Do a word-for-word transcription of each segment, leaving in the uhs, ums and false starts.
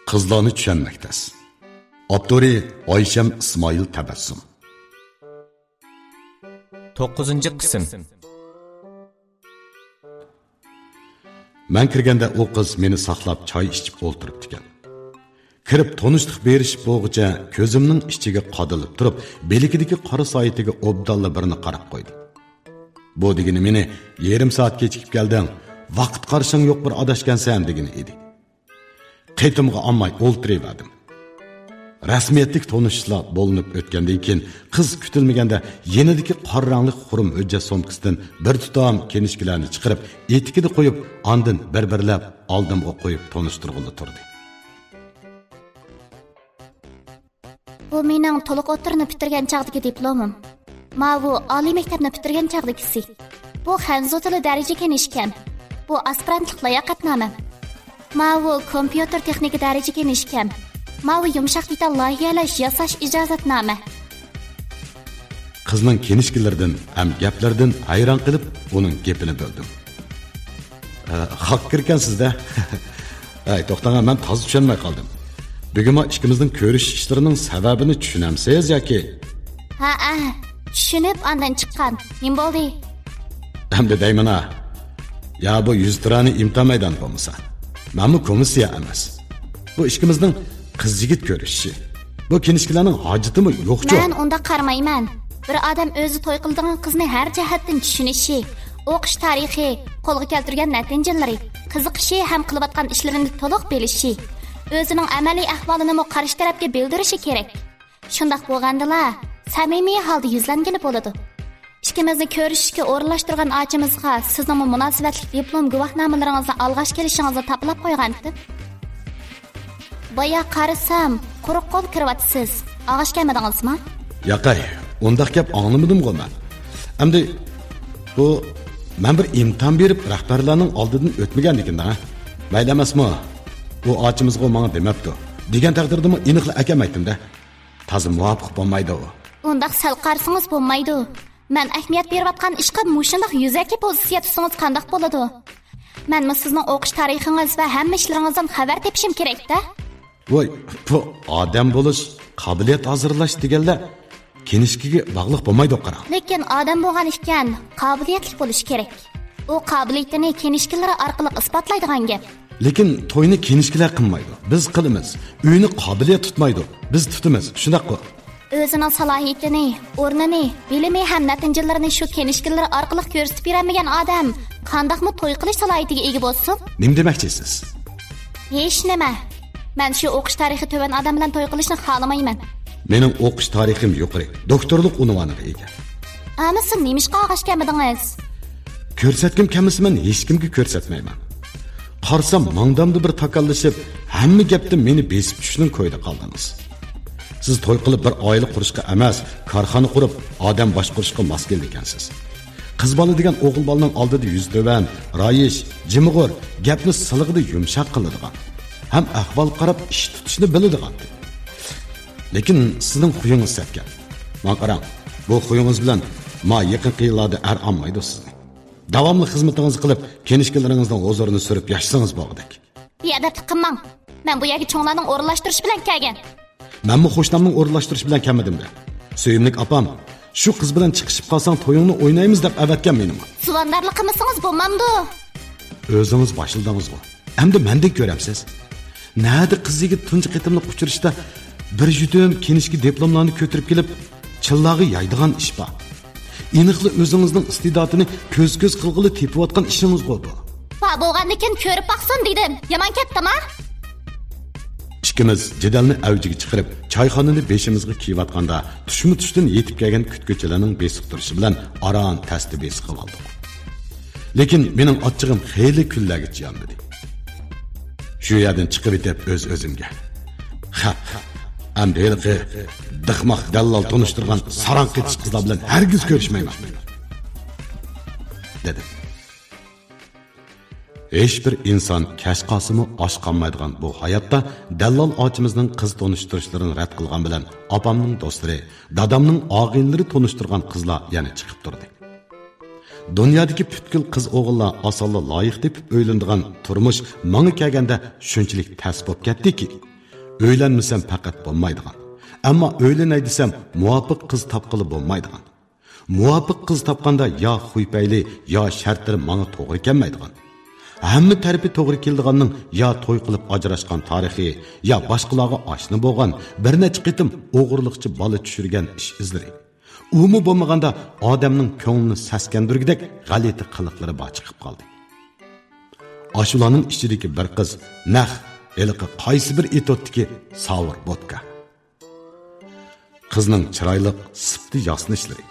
قىزلارنى چۈشەنمەك تەس. ئاپتورى: ئايشەم ئىسمائىل تەبەسسۇم. توققۇزىنچى قىسىم. مەن كىرگەندە ئۇ قىز مېنى ساقلاپ چاي ئىچىپ ئولتۇرۇپتىكەن. كىرىپ تونۇشلۇق بېرىشىپ بولغۇچە كۆزۈمنىڭ ئىچىگە قادىلىپ تۇرۇپ، بىلىكىدىكى قارا سائىتىگە ئوبدانلا بىرنى قاراپ قويدى. بۇ دېگىنى مېنى «يېرىم سائەت كېچىكىپ كەلدىڭ، ۋاقىت قارىشىڭ يوق بىر ئاداشكەنسەن» دېگىنى ئىدى. قېتىمغا ئالماي ئولتۇرۇۋەردىم. رەسمىيەتلىك تونۇشۇشلار بولۇنۇپ ئۆتكەندىن كېيىن، قىز كۈتۈلمىگەندە يېنىدىكى قارا رەڭلىك خۇرۇم ھۆججەت سومكىسىدىن بىر تۇتام كىنىشكىلەرنى چىقىرىپ، ئېتىكىدە قويۇپ، ئاندىن بىر-بىرلەپ ئالدىمغا قويۇپ تونۇشتۇرغىلى تۇردى. بۇ مېنىڭ تولۇق ئوتتۇرىنى پۈتتۈرگەن چاغدىكى دىپلومۇم. ماۋۇ ئالىي مەكتەپنى پۈتتۈرگەن چاغدىكىسى. بۇ خەنزۇ تىلى دەرىجە كىنىشكام. بۇ ئاسپىرانتلىق لاياقەتنامەم. ماۋۇ كومپيۇتېر تېخنىكا دەرىجە كىنىشكام. ماۋۇ يۇمشاق دېتال لايىھەلەش ياساش ئىجازەتنامە. قىزنىڭ كىنىشكىلىرىدىن ھەم گەپلىرىدىن ھەيران قېلىپ، ئۇنىڭ گېپىنى بۆلدۈم. ئە، خاك كىركەنسىز-دە. ئەي، توختاڭ، مەن تازا چۈشەنمەي قالدىم. بۈگۈن ما ئىككىمىزنىڭ كۆرۈشۈش ئىشلىرىنىڭ سەۋەبىنى چۈشىنەمسىز ياكى؟ ھەئە، چۈشىنىپ ئاندىن چىققان. نېمە بولدى؟ ئەمدى دەيمەن-ھە. يا بۇ يۈزتۇرانە ئىمتىھان مەيدانى بولمىسا. مەنمۇ كومىسسىيە ئەمەس. بۇ ئىككىمىزنىڭ قىز-يىگىت كۆرۈشۈشى. بۇ كىنىشكىلەرنىڭ ھاجىتىمۇ يوقچۇ؟ مەن ئۇنداق قارىمايمەن. بىر ئادەم ئۆزى توي قىلىدىغان قىزنى ھەر جەھەتتىن چۈشىنىشى، ئوقۇش تارىخى، قولغا كەلتۈرگەن نەتىجىلىرى، قىزىقىشى ھەم قىلىۋاتقان ئىشلىرىنى تولۇق بىلىشى، ئۆزىنىڭ ئەمەلىي ئەھۋالىنىمۇ قارشى تەرەپكە بىلدۈرۈشى كېرەك. شۇنداق بولغاندىلا، سەمىمىي ھالدا يۈزلەنگىلى بولىدۇ. ئىككىمىزنى كۆرۈشۈشكە ئورۇنلاشتۇرغان ئاچىمىزغا سىزنىڭمۇ مۇناسىۋەتلىك دىپلوم گۇۋاھنامىلىرىڭىزنى ئالغاچ كېلىشىڭىزنى تاپىلاپ قويغانتىم. بايا قارىسام، قۇرۇق قول كىرىۋاتىسىز. ئالغاچ كەلمىدىڭىزمۇ؟ ياقەي، ئۇنداق گەپ ئاڭلىمىدىمغۇ مەن. ئەمدى بۇ، مەن بىر ئىمتىھان بېرىپ، رەھبەرلەرنىڭ ئالدىدىن ئۆتمىگەندىكىن-دە. مەيلى ئەمەسمۇ؟ ئۇ ئاچىمىزغۇ ماڭا دېمەپتۇ. دېگەن تەقدىردىمۇ ئېنىقلا ئەكەلمەيتتىم-دە. تازا مۇۋاپىق بولمايدۇ. ئۇنداق سەل قارىسىڭىز بولمايدۇ. مەن ئەھمىيەت بېرىۋاتقان ئىشقا مۇشۇنداق يۈزەكى پوزىتسىيە تۇتسىڭىز قانداق بولىدۇ؟ مەنمۇ سىزنىڭ ئوقۇش تارىخىڭىز ۋە ھەممە ئىشلىرىڭىزدىن خەۋەر تېپىشىم كېرەك-دە. ۋاي، بۇ ئادەم بولۇش، قابىلىيەت ھازىرلاش دېگەنلەر كىنىشكىگە باغلىق بولمايدۇ، قاراڭ. لېكىن ئادەم بولغان ئىكەن، قابىلىيەتلىك بولۇشى كېرەك. ئۇ قابىلىيىتىنى كىنىشكىلىرى ئارقىلىق ئىسپاتلايدىغان گەپ. لېكىن توينى كىنىشكىلەر قىلمايدۇ، بىز قىلىمىز. ئۆينى قابىلىيەت تۇتمايدۇ، بىز تۇتىمىز. شۇنداققۇ؟ ئۆزىنىڭ سالاھىيىتىنى، ئورنىنى، بىلىمى ھەم نەتىجىلىرىنى شۇ كىنىشكىلىرى ئارقىلىق كۆرسىتىپ بېرەلمىگەن ئادەم قانداقمۇ توي قىلىش سالاھىيىتىگە ئىگە بولسۇن؟ نېمە دېمەكچىسىز؟ ھېچنېمە. مەن شۇ ئوقۇش تارىخى تۆۋەن ئادەم بىلەن توي قىلىشنى خالىمايمەن. مېنىڭ ئوقۇش تارىخىم يۇقىرى، دوكتورلۇق ئۇنۋانىغا ئىگە. ئەمىسە نېمىشقا ئالغاچ كەلمىدىڭىز؟ كۆرسەتكۈم كەلمىسە، مەن ھېچكىمگە كۆرسەتمەيمەن. قارىسام، ماڭدامدا بىر تاكاللىشىپ، ھەممە گەپتىن مېنى بېسىپ چۈشۈشنىڭ كويىدا قالدىڭىز. سىز توي قىلىپ بىر ئائىلە قۇرۇشقا ئەمەس، كارخانا قۇرۇپ، ئادەم باشقۇرۇشقا ماس كېلىدىكەنسىز. قىز بالا دېگەن ئوغۇل بالىنىڭ ئالدىدا يۈزى تۆۋەن، رايىش، جىمىغۇر، گەپنى سىلىغىدا يۇمشاق قىلىدىغان، ھەم ئەھۋالغا قاراپ ئىش تۇتۇشنى بىلىدىغان. لېكىن سىزنىڭ خۇيىڭىز سەتكەن. ماڭا قاراڭ، بۇ خۇيىڭىز بىلەن ما يېقىنقى يىللاردا ئەر ئالمايدۇ سىزنى. داۋاملىق خىزمىتىڭىزنى قىلىپ، كىنىشكىلىرىڭىزنىڭ ھۇزۇرىنى سۈرۈپ ياشىسىڭىز بولغۇدەك. بىئەدەپلىك قىلماڭ. مەن بۇ يەرگە چوڭلارنىڭ ئورۇنلاشتۇرۇشى بىلەن كەلگەن. مەنمۇ قوشنامنىڭ ئورۇنلاشتۇرۇشى بىلەن كەلمىدىم-دە. سۆيۈملۈك ئاپام، شۇ قىز بىلەن چىقىشىپ قالساڭ تويۇڭنى ئوينايمىز دەپ ئەۋەتكەن مېنىمۇ. سۇۋاندارلىق قىلمىسىڭىز بولمامدۇ؟ ئۆزىڭىز باشلىدىڭىزغۇ. ئەمدى مەندىن كۆرەمسىز. نەدە قىز يىگىت تۇنجى قېتىملىق ئۇچرىشىشتا بىر يۈدۈم كىنىشكا دىپلوملارنى كۆتۈرۈپ كېلىپ، چىللاغا يايدىغان ئىش بار. ئېنىقلا ئۆزىڭىزنىڭ ئىستىداتىنى كۆز-كۆز قىلغىلى تېپىۋاتقان ئىشىڭىزغۇ بۇ. بار بولغاندىكىن كۆرۈپ باقسۇن دېدىم. يامان كەتتىما؟ ئىككىمىز جېدەلنى ئەۋجىگە چىقىرىپ، چايخانىنى بېشىمىزغا كىيىۋاتقاندا، تۇشمۇ-تۇشتىن يېتىپ كەلگەن كۈتكۈچىلەرنىڭ بېسىقتۇرۇشى بىلەن ئاران تەستە بېسىقىۋالدۇق. لېكىن مېنىڭ ئاچچىقىم خېلى كۈنلەرگىچە يانمىدى. شۇ يەردىن چىقىۋېتىپ ئۆز-ئۆزۈمگە، خەپ، ئەمدى ھېلىقى دىخماق دەللال تونۇشتۇرغان ساراڭ قېتىش قىزلار بىلەن ھەرگىز كۆرۈشمەيمەن، دېدىم. ھېچبىر ئىنسان كەچ قالسىمۇ ئاچ قالمايدىغان بۇ ھاياتتا دەللال ئاچىمىزنىڭ قىز تونۇشتۇرۇشلىرىنى رەت قىلغان بىلەن ئاپامنىڭ دوستلىرى، دادامنىڭ ئاغىنىلىرى تونۇشتۇرغان قىزلار يەنە چىقىپ تۇردى. دۇنيادىكى پۈتكۈل قىز-ئوغۇللار ئاسانلا لايىق تېپىپ ئۆيلىنىدىغان تۇرمۇش ماڭا كەلگەندە شۇنچىلىك تەس بولۇپ كەتتىكى، ئۆيلەنمىسەم پەقەت بولمايدىغان، ئەمما ئۆيلىنەي دېسەم مۇۋاپىق قىز تاپقىلى بولمايدىغان، مۇۋاپىق قىز تاپقاندا يا خۇيپەيلى، يا شەرتلىرى ماڭا توغرا كەلمەيدىغان، ھەممە تەرىپى توغرا كېلىدىغاننىڭ يا توي قىلىپ ئاجراشقان تارىخى، يا باشقىلارغا ئاشنا بولغان، بىر نەچچە قېتىم ئوغرىلىقچە بالا چۈشۈرگەن ئىش ئىزلىرى، ئۇمۇ بولمىغاندا ئادەمنىڭ كۆڭلىنى سەسكەندۈرگۈدەك غەلىتە قىلىقلىرى بار چىقىپ قالدى. ئاشۇلارنىڭ ئىچىدىكى بىر قىز نەق ھېلىقى قايسى بىر ئېتوتتىكى ساۋۇر بوتكا. قىزنىڭ چىرايلىق، سىپتى ياسىنىشلىرى،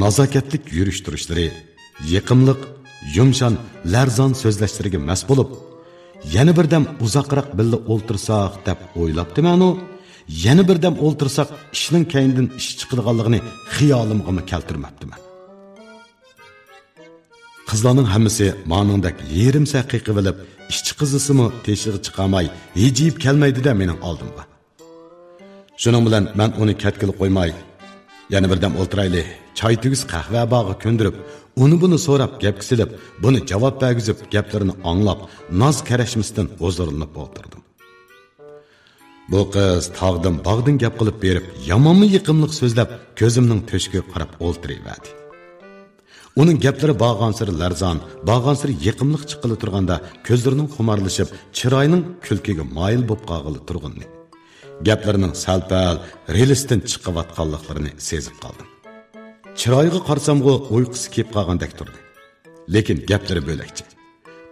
نازاكەتلىك يۈرۈش-تۇرۇشلىرى، يېقىملىق، يۇمشان، لەرزان سۆزلەشلىرىگە مەس بولۇپ، يەنە بىردەم ئۇزاقراق بىللە ئولتۇرساق دەپ ئويلاپتىمەنۇ، يەنە بىردەم ئولتۇرساق ئىشنىڭ كەينىدىن ئىش چىقىدىغانلىقىنى خىيالىمغىمۇ كەلتۈرمەپتىمەن. قىزلارنىڭ ھەممىسى مانىڭدەك يېرىم سەت قېقىۋېلىپ، ئىشچى قىزىسىمۇ تېشىغا چىقارماي، ھىجىيىپ كەلمەيدۇ-دە مېنىڭ ئالدىمغا. شۇنىڭ بىلەن مەن ئۇنى كەتكىلى قويماي، يەنە بىردەم ئولتۇرايلى، چاي تۈگىسە قەھۋە بارغا كۆندۈرۈپ، ئۇنى-بۇنى سوراپ گەپكە سېلىپ، بۇنى جاۋاب بەرگۈزۈپ، گەپلىرىنى ئاڭلاپ، ناز كەرەشمىسىدىن ھۇزۇرلىنىپ ئولتۇردۇم. بۇ قىز تاغدىن-باغدىن گەپ قىلىپ بېرىپ، يامانمۇ يېقىملىق سۆزلەپ، كۆزۈمنىڭ تۆشۈكىگە قاراپ ئولتۇرۇۋەردى. ئۇنىڭ گەپلىرى بارغانسېرى لەرزان، بارغانسېرى يېقىملىق چىققىلى تۇرغاندا، كۆزلىرىنىڭ خۇمارلىشىپ، چىرايىنىڭ كۈلكىگە مايىل بولۇپ قالغىلى تۇرغىنىنى، گەپلىرىنىڭ سەل-پەل رېلىستىن چىقىۋاتقانلىقلىرىنى سېزىپ قالدىم. چىرايىغا قارىسامغۇ ئۇيقۇسى كېلىپ قالغاندەك تۇردى. لېكىن گەپلىرى بۆلەكچە.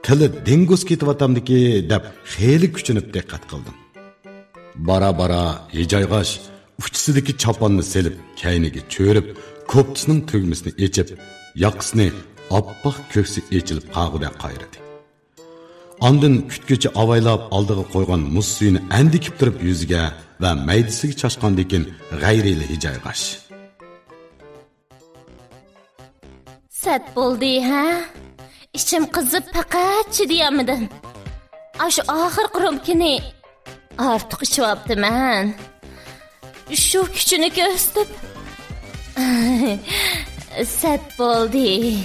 تىلى دىڭگۇس كېتىۋاتامدىكى دەپ خېلى كۈچىنىپ دىققەت قىلدىم. بارا-بارا ھىجايغاچ، ئۇچىسىدىكى چاپاننى سېلىپ، كەينىگە چۆرۈپ، كوپتىسىنىڭ تۈگمىسىنى ئېچىپ، ياقىسىنى ئاپئاق كۆكسى ئېچىلىپ قالغۇدەك قايرىدى. ئاندىن كۈتكۈچى ئاۋايلاپ ئالدىغا قويغان مۇز سۈيىنى ئەندىكىپ تۇرۇپ يۈزىگە ۋە مەيدىسىگە چاچقاندىكىن غەيرىيلا ھىجايغاچ. سەت بولدى، ھە؟ ئىچىم قىزىپ، پەقەت چىدىيالمىدىم. ئاشۇ ئاخىرقى رومكىنى ئارتۇق ئىچىۋاپتىمەن. شۇ كۈچىنى كۆرسىتىپ، سەت بولدى.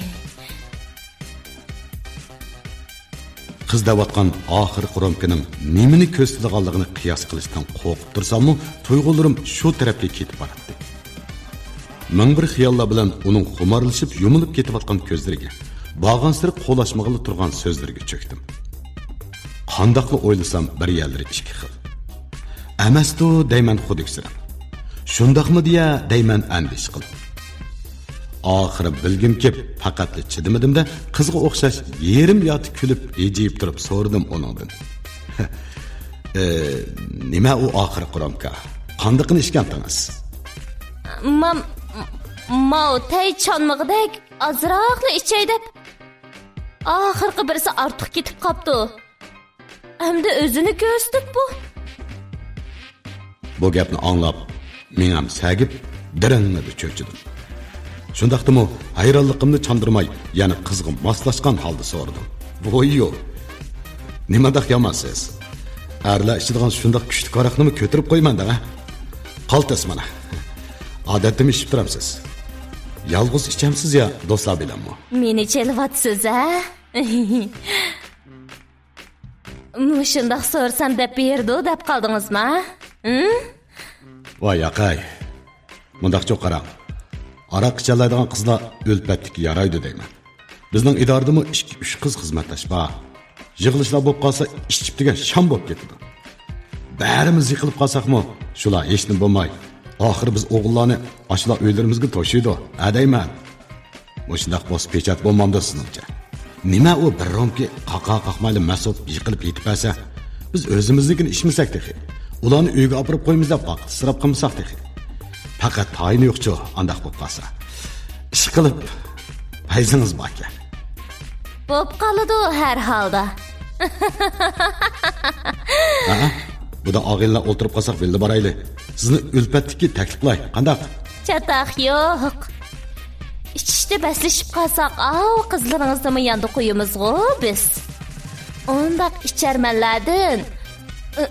قىز دەۋاتقان ئاخىرقى رومكىنىڭ نېمىنى كۆرسىتىدىغانلىقىنى قىياس قىلىشتىن قورقۇپ تۇرساممۇ، تۇيغۇلىرىم شۇ تەرەپكە كېتىپ باراتتى. مىڭ بىر خىياللار بىلەن ئۇنىڭ خۇمارلىشىپ يۇمۇلۇپ كېتىۋاتقان كۆزلىرىگە، بارغانسېرى قولاشمىغىلى تۇرغان سۆزلىرىگە چۆكتۈم. قانداقلا ئويلىسام، بىر يەرلىرى ئىككى خىل. ئەمەستۇ دەيمەن خۇدۈكسىرەپ. شۇنداقمۇ دېيە دەيمەن ئەندىشە قىلىپ. ئاخىرى بىلگۈم كېلىپ، پەقەتلا چىدىمىدىم-دە، قىزغا ئوخشاش يېرىم ياتى كۈلۈپ، ھىجىيىپ تۇرۇپ سورىدىم ئۇنىڭدىن. ئى، نېمە ئۇ ئاخىرقى رومكا؟ قاندىقىنى ئىچكەنتىڭىز؟ مام-، ماۋۇ تەي چانمىغۇدەك ئازراقلا ئىچەي دەپ، ئاخىرقى بىرسى ئارتۇق كېتىپ قاپتۇ. ئەمدى ئۆزىنى كۆرسىتىپ بۇ. بۇ گەپنى ئاڭلاپ، مېڭەم سەگىپ، دىرىڭلىدى چۆچۈدۈم. شۇنداقتىمۇ ھەيرانلىقىمنى چاندۇرماي، يەنە قىزغا ماسلاشقان ھالدا سورىدىم. ۋوييو! نېمانداق يامانسىز؟ ئەرلەر ئىچىدىغان شۇنداق كۈچلۈك ھاراقنىمۇ كۆتۈرۈپ قويماڭ دەڭ، ھە؟ قالتىس مانا. ئادەتتىمۇ ئىچىپ تۇرامسىز؟ يالغۇز ئىچەمسىز يا دوستلار بىلەنمۇ؟ مېنى چېلىۋاتىسىز، ھە؟ مۇشۇنداق سورىسام دەپ بېرىدۇ دەپ قالدىڭىزما؟ ھىم؟ ۋاي ياقەي، مۇنداقچۇ قاراڭ، ھاراق ئىچەلەيدىغان قىزلار ئۈلپەتتىكى يارايدۇ دەيمەن. بىزنىڭ ئىدارىدىمۇ ئىككى-ئۈچ قىز خىزمەتداش بار. يىغىلىشلار بولۇپ قالسا، ئىچىپ دېگەن شام بولۇپ كېتىدۇ. بەرىمىز يىقىلىپ قالساقمۇ، شۇلار ھېچنېمە بولماي، ئاخىرى بىز ئوغۇللارنى ئاشۇلار ئۆيلىرىمىزگە توشۇيدۇ، ھە دەيمەن. مۇشۇنداق بولسا پېچەت بولمامدۇ سىزنىڭچە؟ نېمە ئۇ بىر رومكا قاقا قاقمايلا مەس بولۇپ يىقىلىپ يېتىپ بەرسە، بىز ئۆزىمىزنىڭكىنى ئىچمىسەك تېخى. ئۇلارنى ئۆيگە ئاپىرىپ قويىمىز دەپ ۋاقىت ئىسراپ قىلمىساق تېخى. پەقەت تايىنى يوقچۇ، ئانداق بولۇپ قالسا. ئىشقىلىپ، پەيزىڭىز باركەن. بوپ قالىدۇ ھەر ھالدا. ھە؟ بۇدا ئاغىنىلەر ئولتۇرۇپ قالساق بىللە بارايلى. سىزنى ئۈلپەتتىكى تەكلىپلاي، قانداق؟ چاتاق يوق. ئىچىشتە بەسلىشىپ قالساق، ئاۋۇ قىزلىرىڭىزنىمۇ ياندا قويىمىزغۇ بىز. ئۇنداق ئىچەرمەنلەردىن، ئى،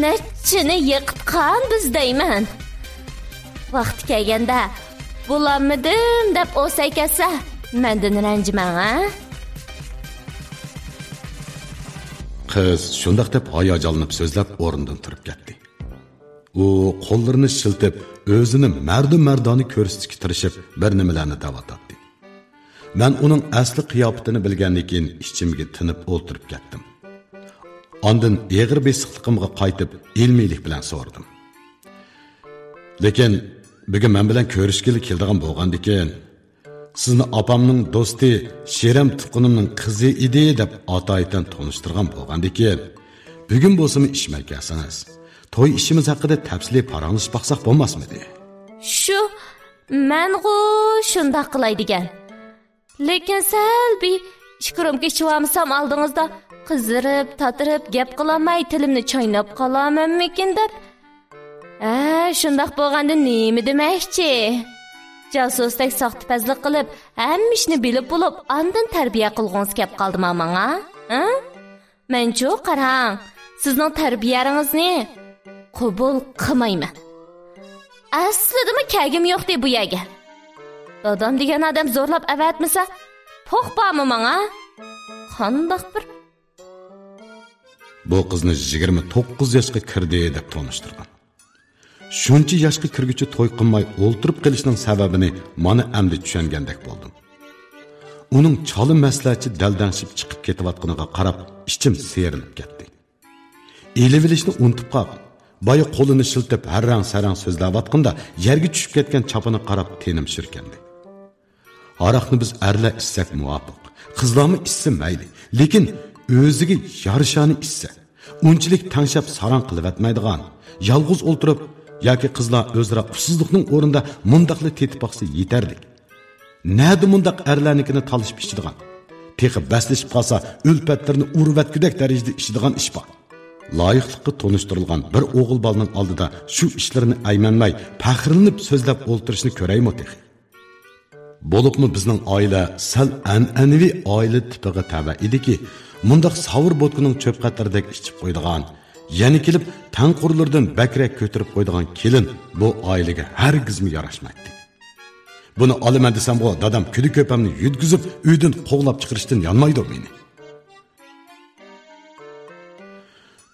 نەچچىنى يىقىتقان بىز دەيمەن. ۋاقتى كەلگەندە، بولالمىدىم دەپ ئوساي كەتسە، مەندىن رەنجىمەڭ، ھە؟ قىز شۇنداق دەپ ھاياجانلىنىپ سۆزلەپ ئورنىدىن تۇرۇپ كەتتى. ئۇ قوللىرىنى شىلتىپ، ئۆزىنى مەردۇ مەردانە كۆرسىتىشكە تىرىشىپ، بىر نېمىلەرنى دەۋاتاتتى. مەن ئۇنىڭ ئەسلى قىياپىتىنى بىلگەندىن كېيىن، ئىچىمگە تىنىپ ئولتۇرۇپ كەتتىم. ئاندىن ئېغىر بېسىقلىقىمغا قايتىپ، ئىلمىيلىك بىلەن سورىدىم. لېكىن بۈگۈن مەن بىلەن كۆرۈشكىلى كېلىدىغان بولغاندىكىن، سىزنى ئاپامنىڭ دوستى شىرەم تۇغقىنىمنىڭ قىزى ئىدى دەپ ئاتايىتەن تونۇشتۇرغان بولغاندىكىن، بۈگۈن بولسىمۇ ئىچمەي كەلسىڭىز، توي ئىشىمىز ھەققىدە تەپسىلىي پاراڭلىشىپ باقساق بولماسمىدى؟ شۇ، مەنغۇ شۇنداق قىلاي دېگەن. لېكىن سەل بىر ئىككى رومكا ئىچىۋالمىسام ئالدىڭىزدا قىزىرىپ، تاتىرىپ، گەپ قىلالماي تىلىمنى چايناپ قالارمەنمىكىن دەپ. ھە، شۇنداق بولغاندا نېمە دېمەكچى؟ جاسۇستەك ساختىپەزلىك قىلىپ، ھەممە ئىشنى بىلىپ بولۇپ، ئاندىن تەربىيە قىلغۇڭىز كەپ قالدىما ماڭا؟ ھە؟ مەنچۇ قاراڭ، سىزنىڭ تەربىيەڭىزنى قوبۇل قىلمايمەن. ئەسلىدىمۇ كەلگۈم يوقتى بۇ يەرگە. دادام دېگەن ئادەم زورلاپ ئەۋەتمىسە، پوق بارمۇ ماڭا؟ قانداق بىر بۇ قىزنى يىگىرمە توققۇز ياشقا كىردى دەپ تونۇشتۇرغان. شۇنچە ياشقا كىرگۈچە توي قىلماي ئولتۇرۇپ قېلىشنىڭ سەۋەبىنى مانا ئەمدى چۈشەنگەندەك بولدۇم. ئۇنىڭ چالا مەسلىھەتچى دەلدەڭشىپ چىقىپ كېتىۋاتقىنىغا قاراپ ئىچىم سىيرىلىپ كەتتى. ئېلىۋېلىشنى ئۇنتۇپ قاپ، بايا قولىنى شىلتىپ ھەررەڭ-سەرەڭ سۆزلەۋاتقىنىدا يەرگە چۈشۈپ كەتكەن چاپىنىغا قاراپ تېنىم شۈركەندى. ھاراقنى بىز ئەرلەر ئىچسەك مۇۋاپىق، قىزلارمۇ ئىچسە مەيلى، لېكىن ئۆزىگە يارىشارنى ئىچسە، ئۇنچىلىك تەڭشەپ ساراڭ قىلىۋەتمەيدىغان، يالغۇز ئولتۇرۇپ ياكى قىزلار ئۆزئارا ئۇسسۇزلۇقنىڭ ئورنىدا مۇنداقلا تېتىپ باقسا يېتەرلىك. نەدە مۇنداق ئەرلەرنىڭكىنى تالىشىپ ئىچىدىغان؟ تېخى بەسلىشىپ قالسا ئۈلپەتلىرىنى ئۇرۇۋەتكۈدەك دەرىجىدە ئىچىدىغان ئىش بار. لايىقلىققا تونۇشتۇرۇلغان بىر ئوغۇل بالىنىڭ ئالدىدا شۇ ئىشلىرىنى ئەيمەنمەي، پەخىرلىنىپ سۆزلەپ ئولتۇرۇشنى كۆرەيمۇ تېخى؟ بولۇپمۇ بىزنىڭ ئائىلە سەل ئەنئەنىۋى ئائىلە تىپىغا تەۋە ئىدىكى، مۇنداق ساۋۇر بوتكىنىڭ چۆپ قەترىدەك ئىچىپ قويىدىغان، يەنە كېلىپ تەڭقۇرلىرىدىن بەكرەك كۆتۈرۈپ قويىدىغان كېلىن بۇ ئائىلىگە ھەرگىزمۇ ياراشمايتتى. بۇنى ئالىمەن دېسەمغۇ، دادام كۈدە-كۆپەمنى يۈدگۈزۈپ، ئۆيدىن قوغلاپ چىقىرىشتىن يانمايدۇ مېنى.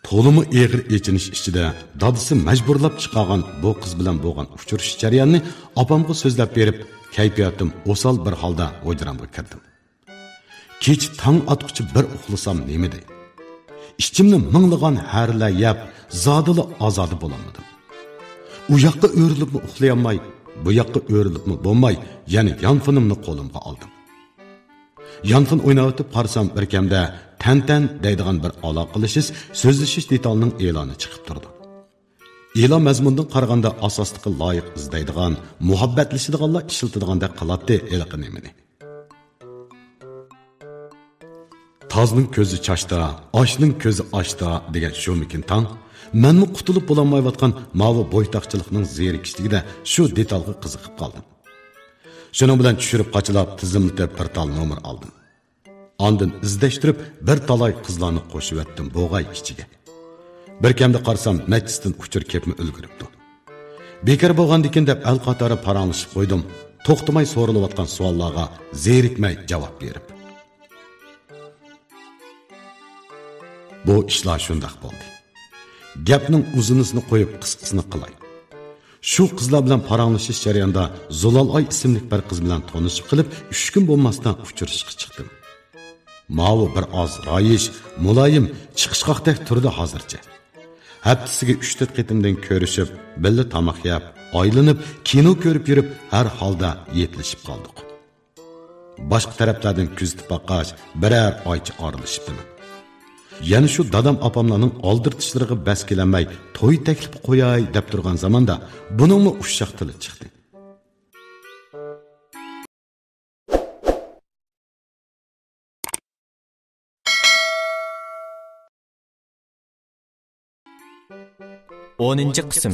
تولىمۇ ئېغىر ئېچىنىش ئىچىدە دادىسى مەجبۇرلاپ چىقارغان بۇ قىز بىلەن بولغان ئۇچرىشىش جەريانىنى ئاپامغا سۆزلەپ بېرىپ، كەيپىياتىم ئوسال بىر ھالدا ھۇجرامغا كىردىم. كېچە تاڭ ئاتقۇچە بىر ئۇخلىسام نېمىدەي؟ ئىچىمنى مىڭلىغان ھەرىلەر يەپ، زادىلا ئازادە بولالمىدىم. ئۇ ياققا ئۆرۈلۈپمۇ ئۇخلىيالماي، بۇ ياققا ئۆرۈلۈپمۇ بولماي، يەنە يانفونۇمنى قولۇمغا ئالدىم. يانفون ئويناۋېتىپ قارىسام، بىركەمدە تەنتەن دەيدىغان بىر ئالاقىلىشىش، سۆزلىشىش دېتالىنىڭ ئېلانى چىقىپ تۇرىدۇ. ئېلان مەزمۇنىدىن قارىغاندا، ئاساسلىقى لايىق ئىزدەيدىغان، مۇھەببەتلىشىدىغانلار ئىشلىتىدىغاندەك قىلاتتى ھېلىقى نېمىنى. تازنىڭ كۆزى چاچتا، ئاچنىڭ كۆزى ئاشتا دېگەن شۇمىكىن تاڭ، مەنمۇ قۇتۇلۇپ بولالمايۋاتقان ماۋۇ بويتاقچىلىقنىڭ زېرىكىشلىكىدە شۇ دېتالغا قىزىقىپ قالدىم. شۇنىڭ بىلەن چۈشۈرۈپ قاچىلاپ تىزىملىتىپ بىر تال نومۇر ئالدىم. ئاندىن ئىزدەشتۈرۈپ بىر تالاي قىزلارنى قوشۇۋەتتىم بوغاي ئىچىگە. بىركەمدە قارىسام نەچچىسىدىن ئۇچۇر كېلىپمۇ ئۈلگۈرۈپتۇ. بىكار بولغاندىكىن دەپ ئەل قاتارى پاراڭلىشىپ قويدۇم. توختىماي سورىلىۋاتقان سوئاللارغا زېرىكمەي جاۋاب بېرىپ. بۇ ئىشلار شۇنداق بولدى. گەپنىڭ ئۇزۇنىسىنى قويۇپ قىسقىسىنى قىلاي. شۇ قىزلار بىلەن پاراڭلىشىش جەريانىدا زۇلالئاي ئىسىملىك بىر قىز بىلەن تونۇشۇپ قېلىپ، ئۈچ كۈن بولماستىن ئۇچرىشىشقا چىقتىم. ماۋۇ بىر ئاز رايىش، مۇلايىم، چىقىشقاقتەك تۇرىدۇ ھازىرچە. ھەپتىسىگە ئۈچ-تۆت قېتىمدىن كۆرۈشۈپ، بىللە تاماق يەپ، ئايلىنىپ، كىنو كۆرۈپ يۈرۈپ، ھەر ھالدا يەتلىشىپ قالدۇق. باشقا تەرەپلەردىن كۆزىتىپ باققاچ، بىرەر ئايچە ئارىلىشىپتىمەن. يەنە شۇ دادام ئاپاملارنىڭ ئالدىرىتىشلىرىغا بەس كېلەلمەي، توي تەكلىپى قوياي دەپ تۇرغان زاماندا بۇنىڭمۇ ئۇششاق تىلى چىقتى. ئونىنچى قىسىم.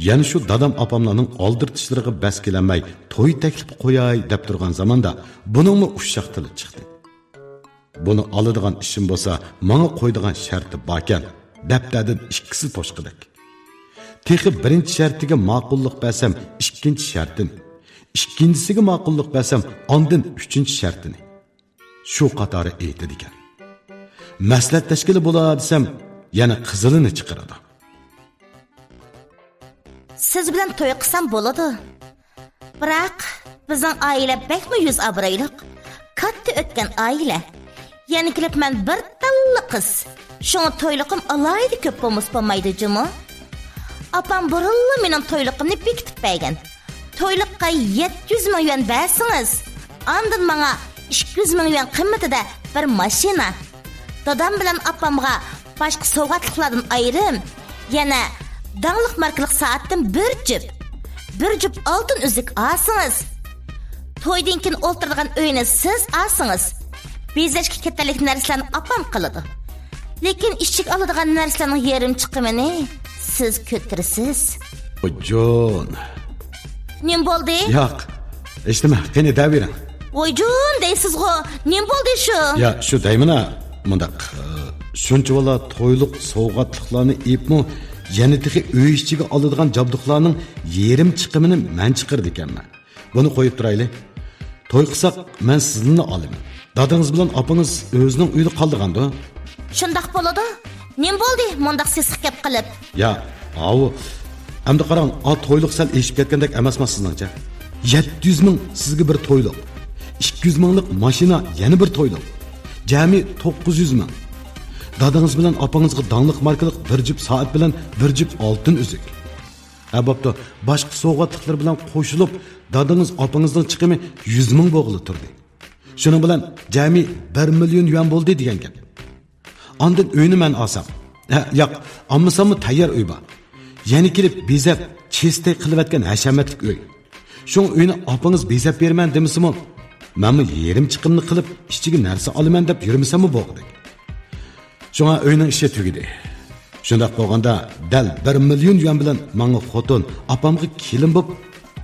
يەنە شۇ دادام ئاپاملارنىڭ ئالدىرىتىشلىرىغا بەس كېلەلمەي، توي تەكلىپى قوياي دەپ تۇرغان زاماندا بۇنىڭمۇ ئۇششاق تىلى چىقتى. بۇنى ئالىدىغان ئىشىم بولسا، ماڭا قويىدىغان شەرتى باركەن، دەپتەردىن ئىككىسى توشقۇدەك. تېخى بىرىنچى شەرتىگە ماقۇللۇق بەرسەم، ئىككىنچى شەرتىنى، ئىككىنچىسىگە ماقۇللۇق بەرسەم، ئاندىن ئۈچىنچى شەرتىنى. شۇ قاتارى ئېيتىدىكەن. مەسلىھەت تەشكىلى بولا دېسەم، يەنە قىزىلىنى چىقىرىدۇ. سىز بىلەن توي قىلسام بولىدۇ. بىراق، بىزنىڭ ئائىلە بەكمۇ يۈز ئابرۇيلۇق، كاتتا ئۆتكەن ئائىلە. يەنە كېلىپ مەن بىر تاللا قىز. شۇڭا تويلۇقۇم ئالاھىدە كۆپ بولمىسا بولمايدۇ جۇمۇ. ئاپام بۇرۇنلا مېنىڭ تويلۇقۇمنى بېكىتىپ بەرگەن. تويلۇققا يەتتە يۈز مىڭ يۈەن بەرسىڭىز، ئاندىن ماڭا ئىككى يۈز مىڭ يۈەن قىممىتىدە بىر ماشىنا، دادام بىلەن ئاپامغا باشقا سوۋغاتلىقلاردىن ئايرىم، يەنە داڭلىق ماركىلىق سائەتتىن بىر جۈپ، بىر جۈپ ئالتۇن ئۈزۈك ئالسىڭىز، تويدىن كېيىن ئولتۇرىدىغان ئۆينى سىز ئالسىڭىز، بېزەشكە كېتەرلىك نەرسىلەرنى ئاپام قىلىدۇ. لېكىن ئىچىگە ئالىدىغان نەرسىلەرنىڭ يېرىم چىقىمىنى سىز كۆتۈرىسىز. ۋايجان. نېمە بولدى؟ ياق، ھېچنېمە، قېنى دەۋېرىڭ. ۋايجان دەيسىزغۇ، نېمە بولدى شۇ؟ يا، شۇ دەيمىنا، مۇنداق، ئى، شۇنچىۋالا تويلۇق سوۋغاتلىقلارنى ئېيىپمۇ، يەنە تېخى ئۆي ئىچىگە ئالىدىغان جابدۇقلارنىڭ يېرىم چىقىمىنى مەن چىقىرىدىكەنمەن. بۇنى قويۇپ تۇرايلى. توي قىلساق، مەن سىزنىلا ئالىمەن. دادىڭىز بىلەن ئاپىڭىز ئۆزىنىڭ ئۆيىدە قالىدىغاندۇ؟ شۇنداق بولىدۇ. نېمە بولدى، مۇنداق سېسىق گەپ قىلىپ؟ يا، ئاۋۇ. ئەمدى قاراڭ، ئا تويلۇق سەل ئېشىپ كەتكەندەك ئەمەسما سىزنىڭچە؟ يەتتە يۈز مىڭ سىزگە بىر تويلۇق. ئىككى يۈز مىڭلىق ماشىنا يەنە بىر تويلۇق. جەمئىي توققۇز يۈز مىڭ. دادىڭىز بىلەن ئاپىڭىزغا داڭلىق ماركىلىق بىر جۈپ سائەت بىلەن بىر جۈپ ئالتۇن ئۈزۈك. ھە، بوپتۇ. باشقا سوۋغاتلىقلار بىلەن قوشۇلۇپ، دادىڭىز ئاپىڭىزنىڭ چىقىمى يۈز مىڭ بولغىلى تۇردى. شۇنىڭ بىلەن جەمئىي بىر مىليون يۈەن بولدى دېگەن گەپ. ئاندىن ئۆينى مەن ئالسام. ھە، ياق، ئالمىساممۇ تەييار ئۆي بار. يەنە كېلىپ بېزەپ، چېستەي قىلىۋەتكەن ھەشەمەتلىك ئۆي. شۇڭا ئۆينى ئاپىڭىز بېزەپ بېرىمەن دېمىسىمۇ، مەنمۇ يېرىم چىقىمنى قىلىپ، ئىچىگە نەرسە ئالىمەن دەپ يۈرمىسەممۇ بولغۇدەك. شۇڭا ئۆينىڭ ئىشى تۈگىدى. شۇنداق بولغاندا، دەل بىر مىليون يۈەن بىلەن ماڭا خوتۇن، ئاپامغا كېلىن بولۇپ،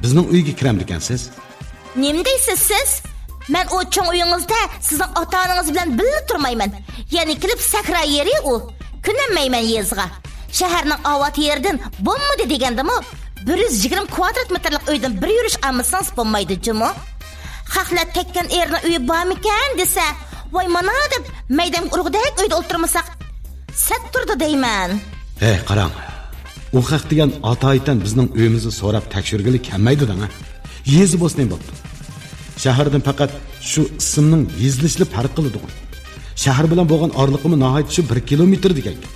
بىزنىڭ ئۆيگە كىرەمدىكەنسىز. نېمە دەيسىز سىز؟ مەن ئۇ چوڭ ئۆيىڭىزدە سىزنىڭ ئاتا-ئانىڭىز بىلەن بىللە تۇرمايمەن. يەنە كېلىپ سەھرا يېرى ئۇ. كۆنەلمەيمەن يېزىغا. شەھەرنىڭ ئاۋات يېرىدىن بولمىدى دېگەندىمۇ، بىر يۈز يىگىرمە كۋادرات مېتىرلىق ئۆيدىن بىر يۈرۈش ئالمىسىڭىز بولمايدۇ جۇمۇ. خەقلەر تەككەن ئېرىنىڭ ئۆيى بارمىكەن دېسە، ۋاي مانا دەپ مەيدەمگە ئۇرغۇدەك ئۆيدە ئولتۇرمىساق سەت تۇرىدۇ دەيمەن. ھەي، قاراڭ. ئۇ خەق دېگەن ئاتايىتەن بىزنىڭ ئۆيىمىزنى سوراپ تەكشۈرگىلى كەلمەيدۇ دەڭ، ھە؟ يېزا بولسا نېمە بوپتۇ؟ شەھەردىن پەقەت شۇ ئىسىمنىڭ يېزىلىشىلا پەرق قىلىدىغۇ. شەھەر بىلەن بولغان ئارىلىقىمۇ ناھايىتى شۇ بىر كىلومېتىر دېگەن گەپ.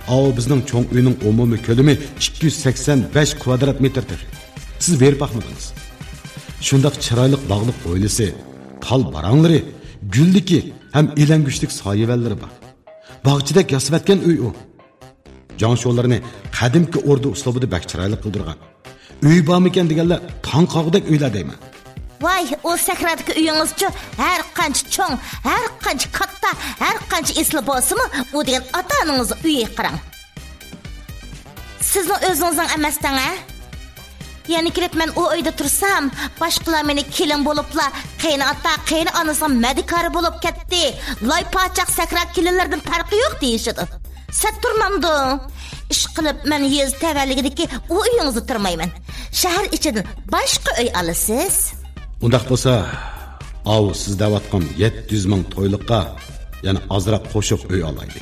ئاۋۇ بىزنىڭ چوڭ ئۆينىڭ ئومۇمىي كۆلىمى ئىككى يۈز سەكسەن بەش كۋادرات مېتىر تېخى. سىز بېرىپ باقمىدىڭىز. شۇنداق چىرايلىق باغلىق ھويلىسى، تال باراڭلىرى، گۈللۈكى ھەم ئىلەڭگۈچلۈك سايىۋەنلىرى بار. باغچىدەك ياسىۋەتكەن ئۆي ئۇ. جاڭشۇلىرىنى قەدىمكى ئوردا ئۇسلۇبىدا بەك چىرايلىق قىلدۇرغان. ئۆي بارمىكەن دېگەنلەر تاڭ قالغۇدەك ئۆيلەر دەيمەن. ۋاي، ئۇ سەھرادىكى ئۆيىڭىزچۇ، ھەر قانچە چوڭ، ھەر قانچە كاتتا، ھەر قانچە ئېسىل بولسىمۇ، ئۇ دېگەن ئاتا-ئانىڭىزنىڭ ئۆيى قاراڭ. سىزنىڭ ئۆزىڭىزنىڭ ئەمەس دەڭ، ھە؟ يەنە كېلىپ مەن ئۇ ئۆيدە تۇرسام، باشقىلار مېنى كېلىن بولۇپلا، قېيىنئاتا، قېيىنئانىسىنىڭ مەدىكارى بولۇپ كەتتى، لاي پاچاق سەھرا كېلىنلىرىدىن پەرقى يوق دېيىشىدۇ. سەت تۇرمامدۇ؟ ئىشقىلىپ، مەن يېزا تەۋەلىكىدىكى ئۇ ئۆيىڭىزدە تۇرمايمەن. شەھەر ئىچىدىن باشقا ئۆي ئالىسىز. ئۇنداق بولسا، ئاۋۇ سىز دەۋاتقان يەتتە يۈز مىڭ تويلۇققا يەنە ئازراق قوشۇپ ئۆي ئالايلى.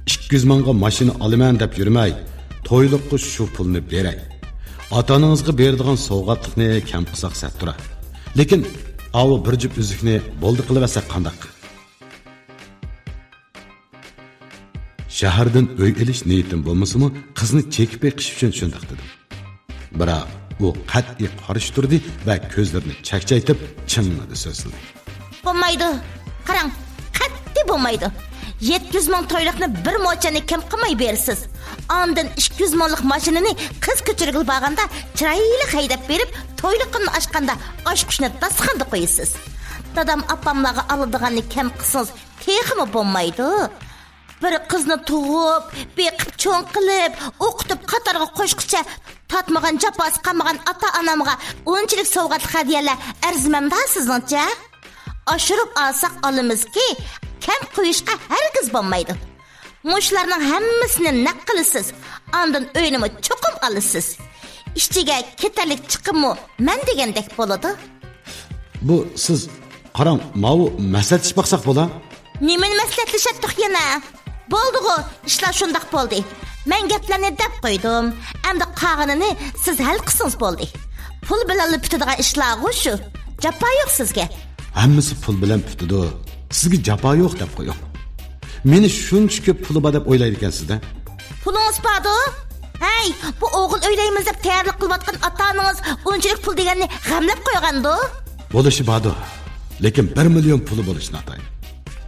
ئىككى يۈز مىڭغا ماشىنا ئالىمەن دەپ يۈرمەي، تويلۇققا شۇ پۇلنى بېرەي. ئاتا-ئانىڭىزغا بېرىدىغان سوۋغاتلىقنى كەم قىلساق سەت تۇرار. لېكىن ئاۋۇ بىر جۈپ ئۈزۈكنى بولدى قىلىۋەتسەك قانداق؟ شەھەردىن ئۆي ئېلىش نىيىتىم بولمىسىمۇ، قىزنى چېكىپ بېقىش ئۈچۈن شۇنداق دېدىم. بىراق ئۇ قەتئىي قارشى تۇردى ۋە كۆزلىرىنى چەكچەيتىپ، چىڭڭىدە سۆزلىدى. بولمايدۇ. قاراڭ، قەتئىي بولمايدۇ. يەتتە يۈز مىڭ تويلۇقنى بىر موچەننى كەم قىلماي بېرىسىز. ئاندىن ئىككى يۈز مىڭلىق ماشىنىنى قىز كۆچۈرگىلى بارغاندا چىرايلىق ھەيدەپ بېرىپ، تويلۇقۇمنى ئاچقاندا ئاچقۇچنى داستىخاندا قويىسىز. دادام ئاپاملارغا ئالىدىغاننى كەم قىلسىڭىز تېخىمۇ بولمايدۇ. بىر قىزنى تۇغۇپ، بېقىپ، چوڭ قىلىپ، ئوقۇتۇپ، قاتارغا قوشقۇچە تارتمىغان، جاپاسى قالمىغان ئاتا-ئانامغا ئۇنچىلىك سوۋغاتلىق ھەدىيەلەر ئەرزىمەمدا سىزنىڭچە؟ ئاشۇرۇپ ئالساق ئالىمىزكى، كەم قويۇشقا ھەرگىز بولمايدۇ. مۇشۇلارنىڭ ھەممىسىنى نەق قىلىسىز، ئاندىن ئۆينىمۇ چوقۇم ئالىسىز. ئىچىگە كېتەرلىك چىقىممۇ مەن دېگەندەك بولىدۇ. بۇ سىز قاراڭ، ماۋۇ مەسلىھەتلىشىپ باقساق بولا؟ نېمىنى مەسلىھەتلىشەتتۇق يەنە؟ بولدىغۇ، ئىشلار شۇنداق بولدى. مەن گەپلەرنى دەپ قويدۇم. ئەمدى قالغىنىنى سىز ھەل قىلسىڭىز بولدى. پۇل بىلەنلا پۈتىدىغان ئىشلارغۇ شۇ. جاپا يوق سىزگە. ھەممىسى پۇل بىلەن پۈتىدۇ. سىزگە جاپا يوق دەپ قويۇڭ. مېنى شۇنچە كۆپ پۇلى بار دەپ ئويلايدىكەنسىز-دە. پۇلىڭىز باردۇ؟ ھەي، بۇ ئوغۇل ئۆيلەيمىز دەپ تەييارلىق قىلىۋاتقان ئاتا-ئانىڭىز ئۇنچىلىك پۇل دېگەننى غەملەپ قويغاندۇ؟ بولۇشى باردۇ. لېكىن بىر مىليون پۇلى بولۇشى ناتايىن.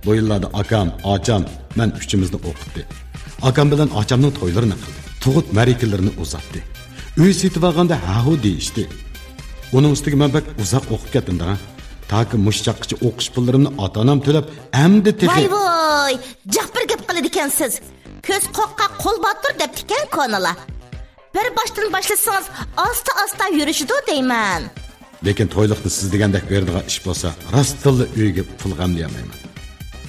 بۇ يىللاردا ئاكام، ئاچام، مەن ئۈچىمىزنى ئوقۇتتى. ئاكام بىلەن ئاچامنىڭ تويلىرىنى قىلدى. تۇغۇت مەرىكىلىرىنى ئۇزارتتى. ئۆي سېتىۋالغاندا ھە-ھۇ دېيىشتى. ئۇنىڭ ئۈستىگە مەن بەك ئۇزاق ئوقۇپ كەتتىم-دە. تاكى مۇشۇ چاغقىچە ئوقۇش پۇللىرىمنى ئاتا-ئانام تۆلەپ، ئەمدى تېخى. ۋاي ۋاي، جىق بىر گەپ قىلىدىكەنسىز. كۆز قورقاق قول باتۇر دەپتىكەن كونىلار. بىر باشتىن باشلىسىڭىز ئاستا-ئاستا يۈرۈشىدۇ دەيمەن. لېكىن تويلۇقنى سىز دېگەندەك بېرىدىغان ئىش بولسا، راستتىنلا ئۆيگە پۇل غەملىيەلمەيمەن.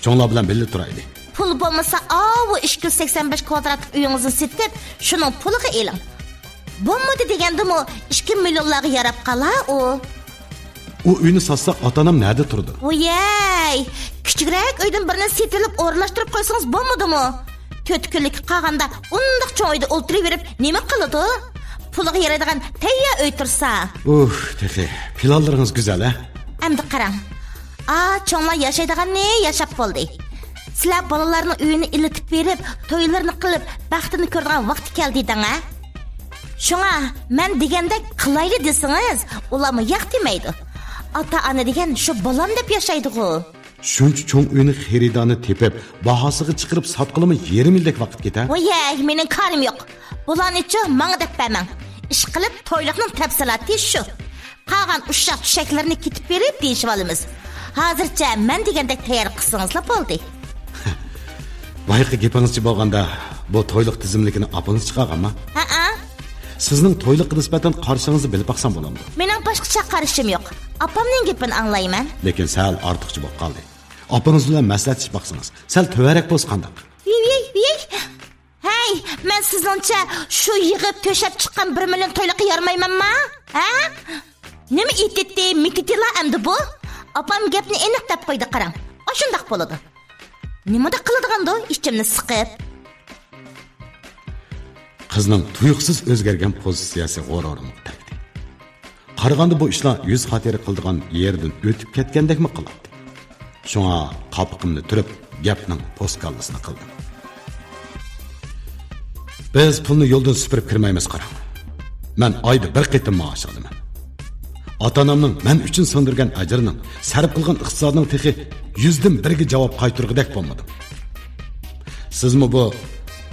چوڭلار بىلەن بىللە تۇرايلى. پۇل بولمىسا، ئاۋۇ ئىككى يۈز سەكسەن بەش كۋادراتلىق ئۆيىڭىزنى سېتىپ، شۇنىڭ پۇلىغا ئېلىڭ. بولمىدى دېگەندىمۇ، ئىككى مىليونلارغا ياراپ قالا ئۇ. ئۇ ئۆينى ساتساق، ئاتا-ئانام نەدە تۇرىدۇ؟ ۋويەي، كىچىكرەك ئۆيدىن بىرنى سېتىۋېلىپ ئورۇنلاشتۇرۇپ قويسىڭىز بولمىدىمۇ؟ تۆت كۈنلۈككە قالغاندا ئۇنداق چوڭ ئۆيدە ئولتۇرۇۋېرىپ نېمە قىلىدۇ؟ پۇلىغا يارايدىغان تەييار ئۆي تۇرسا. ئۇھ، تېخى پىلانلىرىڭىز گۈزەل-ھە؟ ئەمدى قاراڭ. ئا، چوڭلار ياشايدىغاننى ياشاپ بولدى. سىلەر بالىلارنىڭ ئۆيىنى ئېلىتىپ بېرىپ، تويلىرىنى قىلىپ، بەختىنى كۆرىدىغان ۋاقتى كەلدى دەڭ-ھە. شۇڭا مەن دېگەندەك قىلايلى دېسىڭىز، ئۇلارمۇ ياق دېمەيدۇ. ئاتا-ئانا دېگەن شۇ بالام دەپ ياشايدىغۇ. شۇنچە چوڭ ئۆينى خېرىدارنى تېپىپ، باھاسىغا چىقىرىپ ساتقىلىمۇ يېرىم يىلدەك ۋاقىت كېتە. ۋويەي، مېنىڭ كارىم يوق. بۇلارنىچۇ ماڭا دەپ بەرمەڭ. ئىشقىلىپ، تويلۇقنىڭ تەپسىلاتى شۇ. قالغان ئۇششاق چۈشەكلىرىنى كېتىپ بېرىپ دېيىشىۋالىمىز. ھازىرچە مەن دېگەندەك تەييار قىلسىڭىزلا بولدى. بايىقى گېپىڭىزچە بولغاندا، بۇ تويلۇق تىزىملىكىنى ئاپىڭىز چىقارغانما؟ ھەئە. سىزنىڭ تويلۇققا نىسبەتەن قارىشىڭىزنى بىلىپ باقسام بولامدۇ؟ مېنىڭ باشقىچە قارىشىم يوق. ئاپامنىڭ گېپىنى ئاڭلايمەن. لېكىن سەل ئارتۇقچە بولۇپ قالدى. ئاپىڭىز بىلەن مەسلىھەتلىشىپ باقسىڭىز، سەل تۆۋەنرەك بولسا قانداق؟ ۋىي، ۋىي، ۋىي. ھەي، مەن سىزنىڭچە شۇ يىغىپ تۆشەپ چىققان بىر مىليون تويلۇققا يارىمايمەنما؟ ھە؟ نېمە ئېتىتتى، مېتىتىلا ئەمدى بۇ؟ ئاپام گەپنى ئېنىق دەپ قويدى، قاراڭ. ئاشۇنداق بولىدۇ. نېمىدەپ قىلىدىغاندۇ ئىچىمنى سىقىپ؟ قىزنىڭ تۇيۇقسىز ئۆزگەرگەن پوزىتسىيەسى غۇرۇرۇمغا تەگدى. قارىغاندا بۇ ئىشلار يۈز خاتىرە قىلىدىغان يېرىدىن ئۆتۈپ كەتكەندەكمۇ قىلاتتى. شۇڭا قاپىقىمنى تۈرۈپ، گەپنىڭ پوسكاللىسىنى قىلدىم. بىز پۇلنى يولدىن سۈپۈرۈپ كىرمەيمىز، قاراڭ. مەن ئايدا بىر قېتىم مائاش ئالىمەن. ئاتا-ئانامنىڭ مەن ئۈچۈن سىڭدۈرگەن ئەجرىنىڭ، سەرپ قىلغان ئىقتىسادنىڭ تېخى يۈزدىن بىرىگە جاۋاب قايتۇرغۇدەك بولمىدىم. سىزمۇ بۇ،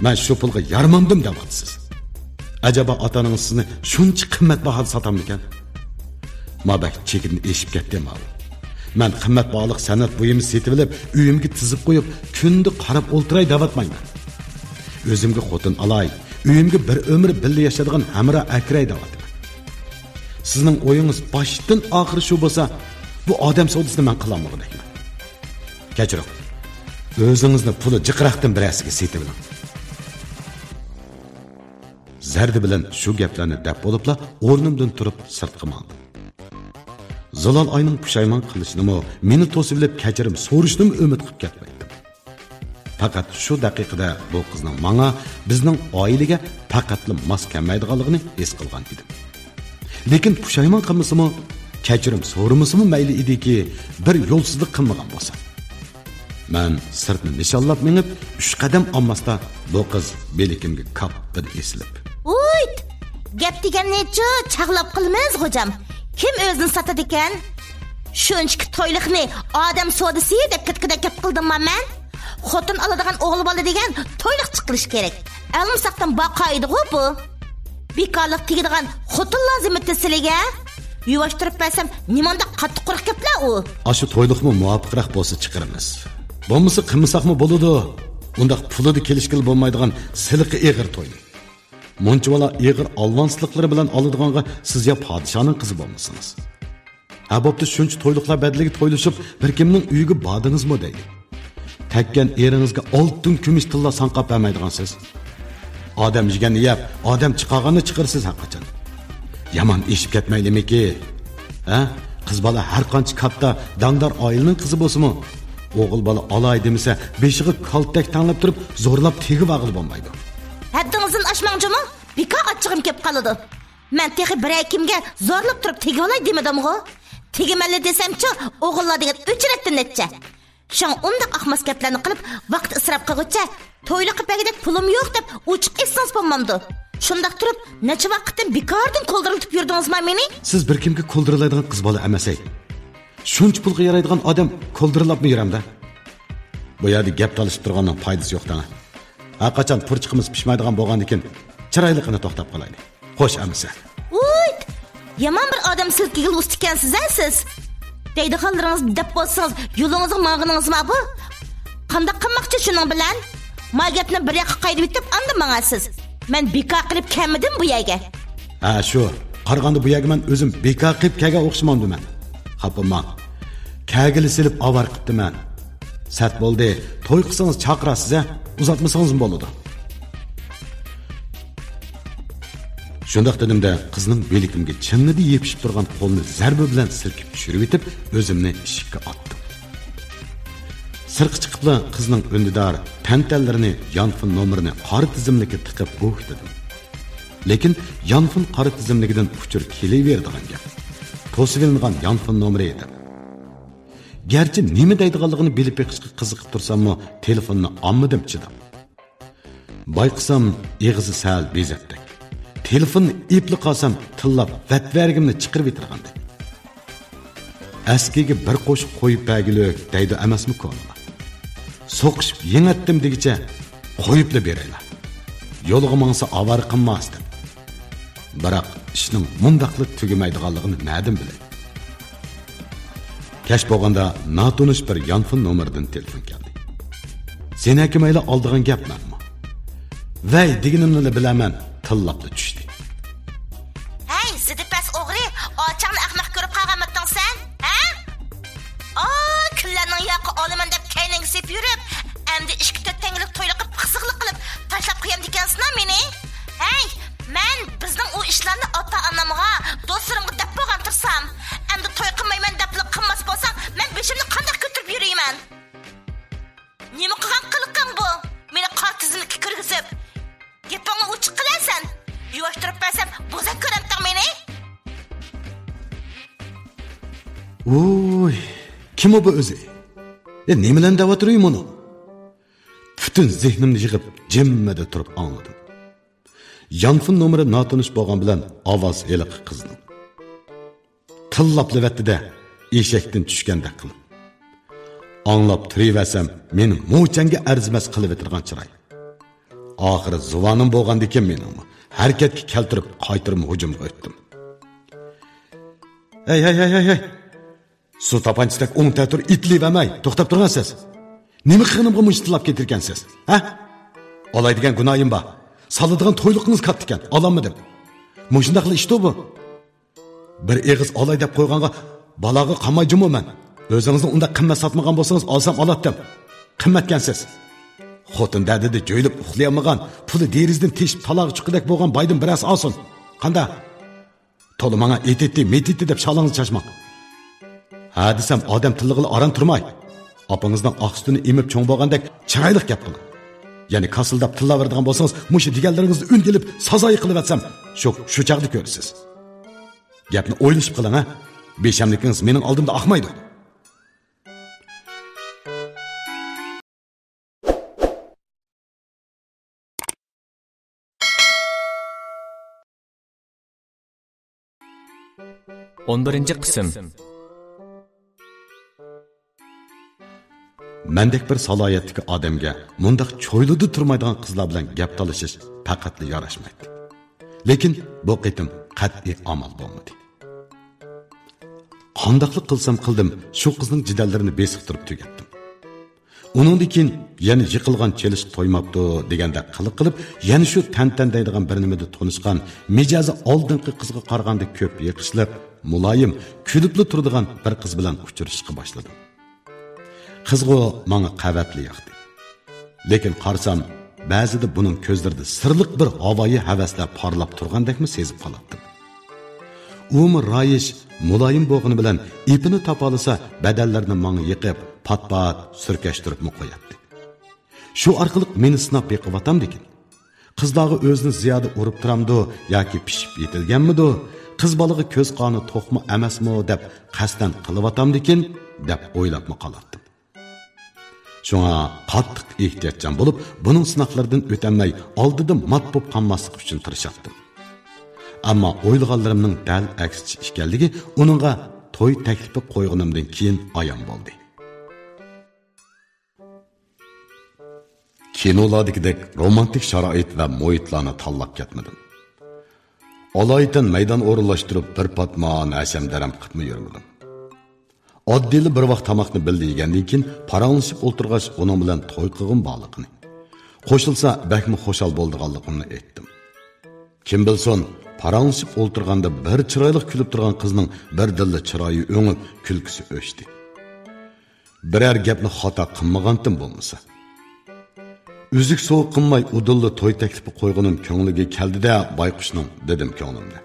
مەن شۇ پۇلغا يارىمامدىم دەۋاتىسىز. ئەجەبا ئاتا-ئانىڭىز سىزنى شۇنچە قىممەت باھادا ساتامدىكەن؟ ما بەك چېكىدىن ئېشىپ كەتتى ماۋۇ. مەن قىممەت باھالىق سەنئەت بۇيۇمى سېتىۋېلىپ، ئۆيۈمگە تىزىپ قويۇپ، كۈندە قاراپ ئولتۇراي دەۋاتمايمەن. ئۆزۈمگە خوتۇن ئالاي، ئۆيۈمگە بىر ئۆمۈر بىللە ياشايدىغان ھەمراھ ئەكىرەي دەۋاتىمەن. سىزنىڭ ئويىڭىز باشتىن ئاخىرى شۇ بولسا، بۇ ئادەم سودىسىنى مەن قىلالمىغۇدەكمەن. كەچۈرۈڭ. ئۆزىڭىزنى پۇلى جىقراقتىن بىرەرسىگە سېتىۋېلىڭ. زەردە بىلەن شۇ گەپلەرنى دەپ بولۇپلا، ئورنۇمدىن تۇرۇپ سىرتقا ماڭدىم. زۇلال ئاينىڭ پۇشايمان قىلىشىنىمۇ، مېنى توسۇۋېلىپ كەچۈرۈم سورىشىنىمۇ ئۈمىد قىلىپ كەتمەيتتىم. پەقەت شۇ دەقىقىدە بۇ قىزنىڭ ماڭا، بىزنىڭ ئائىلىگە پەقەتلا ماس كەلمەيدىغانلىقىنى ھېس قىلغان ئىدىم. لېكىن پۇشايمان قىلمىسىمۇ، كەچۈرۈم سورىمىسىمۇ مەيلى ئىدىكى، بىر يولسىزلىق قىلمىغان بولسا. مەن سىرتنى نىشانلاپ مېڭىپ، ئۈچ قەدەم ئالماستا، بۇ قىز بىلىكىمگە كاپپىدە ئېسىلىپ. ۋۇيت! گەپ دېگەننىچۇ چاغلاپ قىلىمىز، غوجام. كىم ئۆزىنى ساتىدىكەن؟ شۇنچىكى تويلۇقنى ئادەم سودىسى دەپ كەتكۈدەك گەپ قىلدىمما مەن؟ خوتۇن ئالىدىغان ئوغۇل بالا دېگەن تويلۇق چىقىرىش كېرەك. ئالمىساقتىن باقايدىغۇ بۇ. بىكارلىق تېگىدىغان خوتۇن لازىمىتى سىلىگە؟ يۇۋاشتۇرۇپ بەرسەم، نېمانداق قاتتىق قۇرۇق گەپلەر ئۇ؟ ئاشۇ تويلۇقمۇ مۇۋاپىقراق بولسا چىقىرىمىز. بولمىسا قىلمىساقمۇ بولىدۇ. ئۇنداق پۇلىدا كېلىشكىلى بولمايدىغان سېلىقى ئېغىر توينى. مۇنچىۋالا ئېغىر ئالۋانسلىقلىرى بىلەن ئالىدىغانغا سىز يا پادىشاھنىڭ قىزى بولمىسىڭىز. ھە بوپتۇ، شۇنچە تويلۇقلار بەدىلىگە تويلىشىپ، بىر كىمنىڭ ئۆيىگە باردىڭىزمۇ دەيلى. تەگكەن ئېرىڭىزگە ئالتۇن كۈمۈش تىللا ساڭقاپ بەرمەيدىغانسىز. ئادەم يېگەننى يەپ، ئادەم چىقارغاننى چىقىرىسىز ھەرقاچان. يامان ئېشىپ كەتمەيلىمىكى؟ ھە؟ قىز بالا ھەر قانچە كاتتا، داڭدار ئائىلىنىڭ قىزى بولسىمۇ، ئوغۇل بالا ئالاي دېمىسە، بېشىغا كالتەك تەڭلەپ تۇرۇپ، زورلاپ تېگىۋالغىلى بولمايدۇ. ھەددىڭىزدىن ئاشماڭ جۇمۇ، بىكار ئاچچىقىم كېلىپ قالىدۇ. مەن تېخى بىرەر كىمگە زورلاپ تۇرۇپ تېگىۋالاي دېمىدىمغۇ؟ تېگىمەنلا دېسەمچۇ، ئوغۇللار دېگەن ئۆچرەتتىن نەچچە. شۇڭا ئۇنداق ئاقماس گەپلەرنى قىلىپ، ۋاقىت ئىسراپ قىلغۇچە، تويلۇققا بەرگۈدەك پۇلۇم يوق دەپ ئوچۇق ئېيتسىڭىز بولمامدۇ؟ شۇنداق تۇرۇپ، نەچچە ۋاقىتتىن بىكاردىن كولدۇرلىتىپ يۈردىڭىزما مېنى؟ سىز بىر كىمگە كولدۇرلايدىغان قىز بالا ئەمەس ھەي. شۇنچە پۇلغا يارايدىغان ئادەم كولدۇرلاپمۇ يۈرەمدە؟ بۇ يەردە گەپ تالىشىپ تۇرغاننىڭ پايدىسى يوق دەڭە. ھەرقاچان پۇرچىقىمىز پىشمايدىغان بولغاندىكىن، چىرايلىقىنى توختاپ قالايلى. خوش ئەمىسە. ۋۇي! يامان بىر ئادەم سىلكىگىلى ئۇستا ئىكەنسىز ھە سىز. دەيدىغانلىرىڭىزنى دەپ بولسىڭىز، يولىڭىزغا ماڭغىنىڭىزما بۇ؟ قانداق قىلماقچى شۇنىڭ بىلەن؟ ما گەپنى بىر ياققا قايرىۋېتىپ، ئاندىن ماڭارسىز. مەن بىكار قىلىپ كەلمىدىم بۇ يەرگە. ھە، شۇ. قارىغاندا بۇ يەرگە مەن ئۆزۈم بىكار قىلىپ كەلگەن ئوخشىمامدۇ مەن؟ خاپا بولماڭ. كەلگىلى سېلىپ ئاۋارە قىپتىمەن. سەت بولدى. توي قىلسىڭىز چاقىرارسىز ھە. ئۇزاتمىسىڭىزمۇ بولىدۇ. شۇنداق دېدىم-دە، قىزنىڭ بىلىكىمگە چىڭڭىدە يېپىشىپ تۇرغان قولىنى زەربە بىلەن سىلكىپ چۈشۈرۈۋېتىپ، ئۆزۈمنى ئىشىككە ئاتتىم. سىرتقا چىقىپلا قىزنىڭ ئۈندىدار تەنتەنلىرىنى، يانفون نومۇرىنى قارا تىزىملىككە تىقىپ بوكتىدىم. لېكىن يانفون قارا تىزىملىكىدىن ئۇچۇر كېلىۋېرىدىغان گەپ. توسۇۋېلىنغان يانفون نومۇرى ئىدى. گەرچە نېمە دەيدىغانلىقىنى بىلىپ بېقىشقا قىزىقىپ تۇرساممۇ، تېلېفوننى ئالمىدىم چىداپ. بايقىسام، ئېغىزى سەل بېزەكتەك. تېلېفوننى ئېلىپلا قالسام، تىللاپ ۋەتۋەرىگىمنى چىقىرىۋېتىدىغاندەك. ئەسكىگە بىر قوشۇق قويۇپ بەرگۈلۈك دەيدۇ ئەمەسمۇ كونىلار. سوقۇشۇپ يېڭەتتىم دېگۈچە قويۇپلا بېرەيلا. يولىغا ماڭسا ئاۋارە قىلماس دەپ. بىراق ئىشنىڭ مۇنداقلا تۈگىمەيدىغانلىقىنى نەدىن بىلەي؟ كەچ بولغاندا ناتونۇش بىر يانفون نومۇرىدىن تېلېفون كەلدى. سېنىڭكىمۇ ئەيلا ئالىدىغان گەپ مەنمۇ. ۋەي دېگىنىمنىلا بىلەرمەن، تىللاپلا چۈشتى. ھەي، زېدى پەس ئوغرى، ئاچاڭنى ئەخمەق كۆرۈپ قالغانمىتىڭ سەن؟ ھە؟ ئا، كۈنلەرنىڭ ياقى ئالىمەن دەپ كەينىڭگە سېپىپ يۈرۈپ، ئەمدى ئىككى تۆت تەڭگىلىك تويلۇق قىلىپ، قىزىقلىق قىلىپ، تاشلاپ قويامدىكەنسىنا مېنى؟ ھەي، مەن بىزنىڭ ئۇ ئىشلارنى ئاتا-ئانامغا، دوستلىرىمغا دەپ بولغان تۇرسام، ئەمدى توي قىلمايمەن دەپلا قىلماس بولساڭ، مەن بېشىمنى قانداق كۆتۈرۈپ يۈرىمەن؟ نېمە قىلغان قىلىقىڭ بۇ؟ مېنى قارا تىزىملىككە كىرگۈزۈپ، گېپىڭنى ئوچۇق قىلەسەن. يۇۋاشتۇرۇپ بەرسەم، بوزەك كۆرەمتىڭ مېنى؟ ۋوي، كىم ئۇ بۇ ئۆزى؟ يا نېمىلەرنى دەۋاتۇرۇي مۇنۇ؟ پۈتۈن زېھنىمنى يىغىپ، جىممىدە تۇرۇپ ئاڭلىدىم. يانفون نومۇرى ناتونۇش بولغان بىلەن ئاۋاز ھېلىقى قىزنىڭ. تىللاپلا ۋەتتى-دە، ئېشەكتىن چۈشكەندەك قىلىپ. ئاڭلاپ تۇرۇۋەرسەم، مېنى موچەنگە ئەرزىمەس قىلىۋېتىدىغان چىراي. ئاخىرى زۇۋانىم بولغاندىكىن مېنىڭمۇ، ھەرىكەتكە كەلتۈرۈپ قايتۇرما ھۇجۇمغا ئۆتتۈم. ھەي، ھەي، ھەي، ھەي، ھەي! سۇ تاپانچىسىدەك ئوڭ تەتۈر ئېتىلىۋەرمەي، توختاپ تۇرغانسىز. نېمە قىلغىنىمغا مۇنچە تىللاپ كېتىدىكەنسىز، ھە؟ ئالاي دېگەن گۇناھىم بار. سالىدىغان تويلۇقىڭىز كاتتىكەن، ئالالمىدىم. مۇشۇنداقلا ئىشتۇ بۇ. بىر ئېغىز ئالاي دەپ قويغانغا، بالاغا قالماي جۇمۇ مەن. ئۆزىڭىزنى ئۇنداق قىممەت ساتمىغان بولسىڭىز، ئالسام ئالاتتىم. قىممەتكەنسىز. خوتۇن دەردىدە جۆيلۈپ ئۇخلىيالمىغان، پۇلى دېرىزىدىن تېشىپ تالاغا چىققۇدەك بولغان بايدىن بىرەرسى ئالسۇن. قاندا؟ تولا ماڭا ئېتىتتى، مېتىتتى دەپ شالىڭىزنى چاچماڭ. ھە دېسەم، ئادەم تىللىغىلى ئاران تۇرماي. ئاپىڭىزنىڭ ئاق سۈتىنى ئېمىپ چوڭ بولغاندەك چىرايلىق گەپ قىلىڭ. يەنە كاسىلداپ تىللاۋېرىدىغان بولسىڭىز، مۇشۇ دېگەنلىرىڭىزنى ئۈنگىلىپ سازايى قىلىۋەتسەم، شۇ، شۇ چاغدا كۆرىسىز. گەپنى ئويلىشىپ قىلىڭ، ھە؟ بىشەملىكىڭىز مېنىڭ ئالدىمدا ئاقمايدۇ. ئون بىرىنچى قىسىم. مەندەك بىر سالاھىيەتتىكى ئادەمگە مۇنداق چويلىدا تۇرمايدىغان قىزلار بىلەن گەپ تالىشىش پەقەتلا ياراشمايتتى. لېكىن بۇ قېتىم قەتئىي ئامال بولمىدى. قانداقلا قىلسام قىلدىم، شۇ قىزنىڭ جېدەللىرىنى بېسىقتۇرۇپ تۈگەتتىم. ئۇنىڭدىن كېيىن يەنە يىقىلغان چېلىشقا تويماپتۇ دېگەندەك قىلىق قىلىپ، يەنە شۇ تەنتەن دەيدىغان بىر نېمىدە تونۇشقان، مىجەزى ئالدىنقى قىزغا قارىغاندا كۆپ يېقىشلىق، مۇلايىم، كۈلۈپلا تۇرىدىغان بىر قىز بىلەن ئۇچرىشىشقا باشلىدىم. قىزغۇ ماڭا قەۋەتلا ياقتى. لېكىن قارىسام، بەزىدە بۇنىڭ كۆزلىرىدە سىرلىق بىر ھاۋايى ھەۋەسلەر پارلاپ تۇرغاندەكمۇ سېزىپ قالاتتىم. ئۇمۇ رايىش مۇلايىم بولغىنى بىلەن ئېپىنى تاپالىسا، بەدەنلىرىنى ماڭا يېقىپ، پات-پات سۈركەشتۈرۈپمۇ قوياتتى. شۇ ئارقىلىق مېنى سىناپ بېقىۋاتامدىكىن. قىزلارغا ئۆزىنى زىيادە ئۇرۇپ تۇرامدۇ ياكى پىشىپ يېتىلگەنمىدۇ؟ قىز بالىغا كۆز قانى توقمۇ ئەمەسمۇ دەپ قەستەن قىلىۋاتامدىكىن دەپ ئويلاپمۇ قالاتتىم. شۇڭا قاتتىق ئېھتىياتچان بولۇپ، بۇنىڭ سىناقلىرىدىن ئۆتەلمەي، ئالدىدا مات بولۇپ قالماسلىق ئۈچۈن تىرىشاتتىم. ئەمما ئويلىغانلىرىمنىڭ دەل ئەكسىچە ئىكەنلىكى ئۇنىڭغا توي تەكلىپى قويغىنىمدىن كېيىن ئايان بولدى. كىنولاردىكىدەك رومانتىك شارائىت ۋە مۇھىتلارنى تاللاپ كەتمىدىم. ئالايىتەن مەيدان ئورۇنلاشتۇرۇپ، بىر پاتمان ھەشەم-دەرەم قىپمۇ يۈرمىدىم. ئاددىيلا بىر ۋاق تاماقنى بىللە يېگەندىن كېيىن، پاراڭلىشىپ ئولتۇرغاچ، ئۇنىڭ بىلەن توي قىلغۇم بارلىقىنى، قوشۇلسا بەكمۇ خۇشال بولىدىغانلىقىمنى ئېيتتىم. كىم بىلسۇن، پاراڭلىشىپ ئولتۇرغاندا بىر چىرايلىق كۈلۈپ تۇرغان قىزنىڭ بىردىنلا چىرايى ئۆڭۈپ، كۈلكىسى ئۆچتى. بىرەر گەپنى خاتا قىلمىغانتىم بولمىسا. ئۈزۈك سوغۇق قىلماي ئۇدۇللا توي تەكلىپى قويغىنىم كۆڭلىگە كەلدى-دە، بايقۇشنىڭ، دېدىم كۆڭلۈمدە.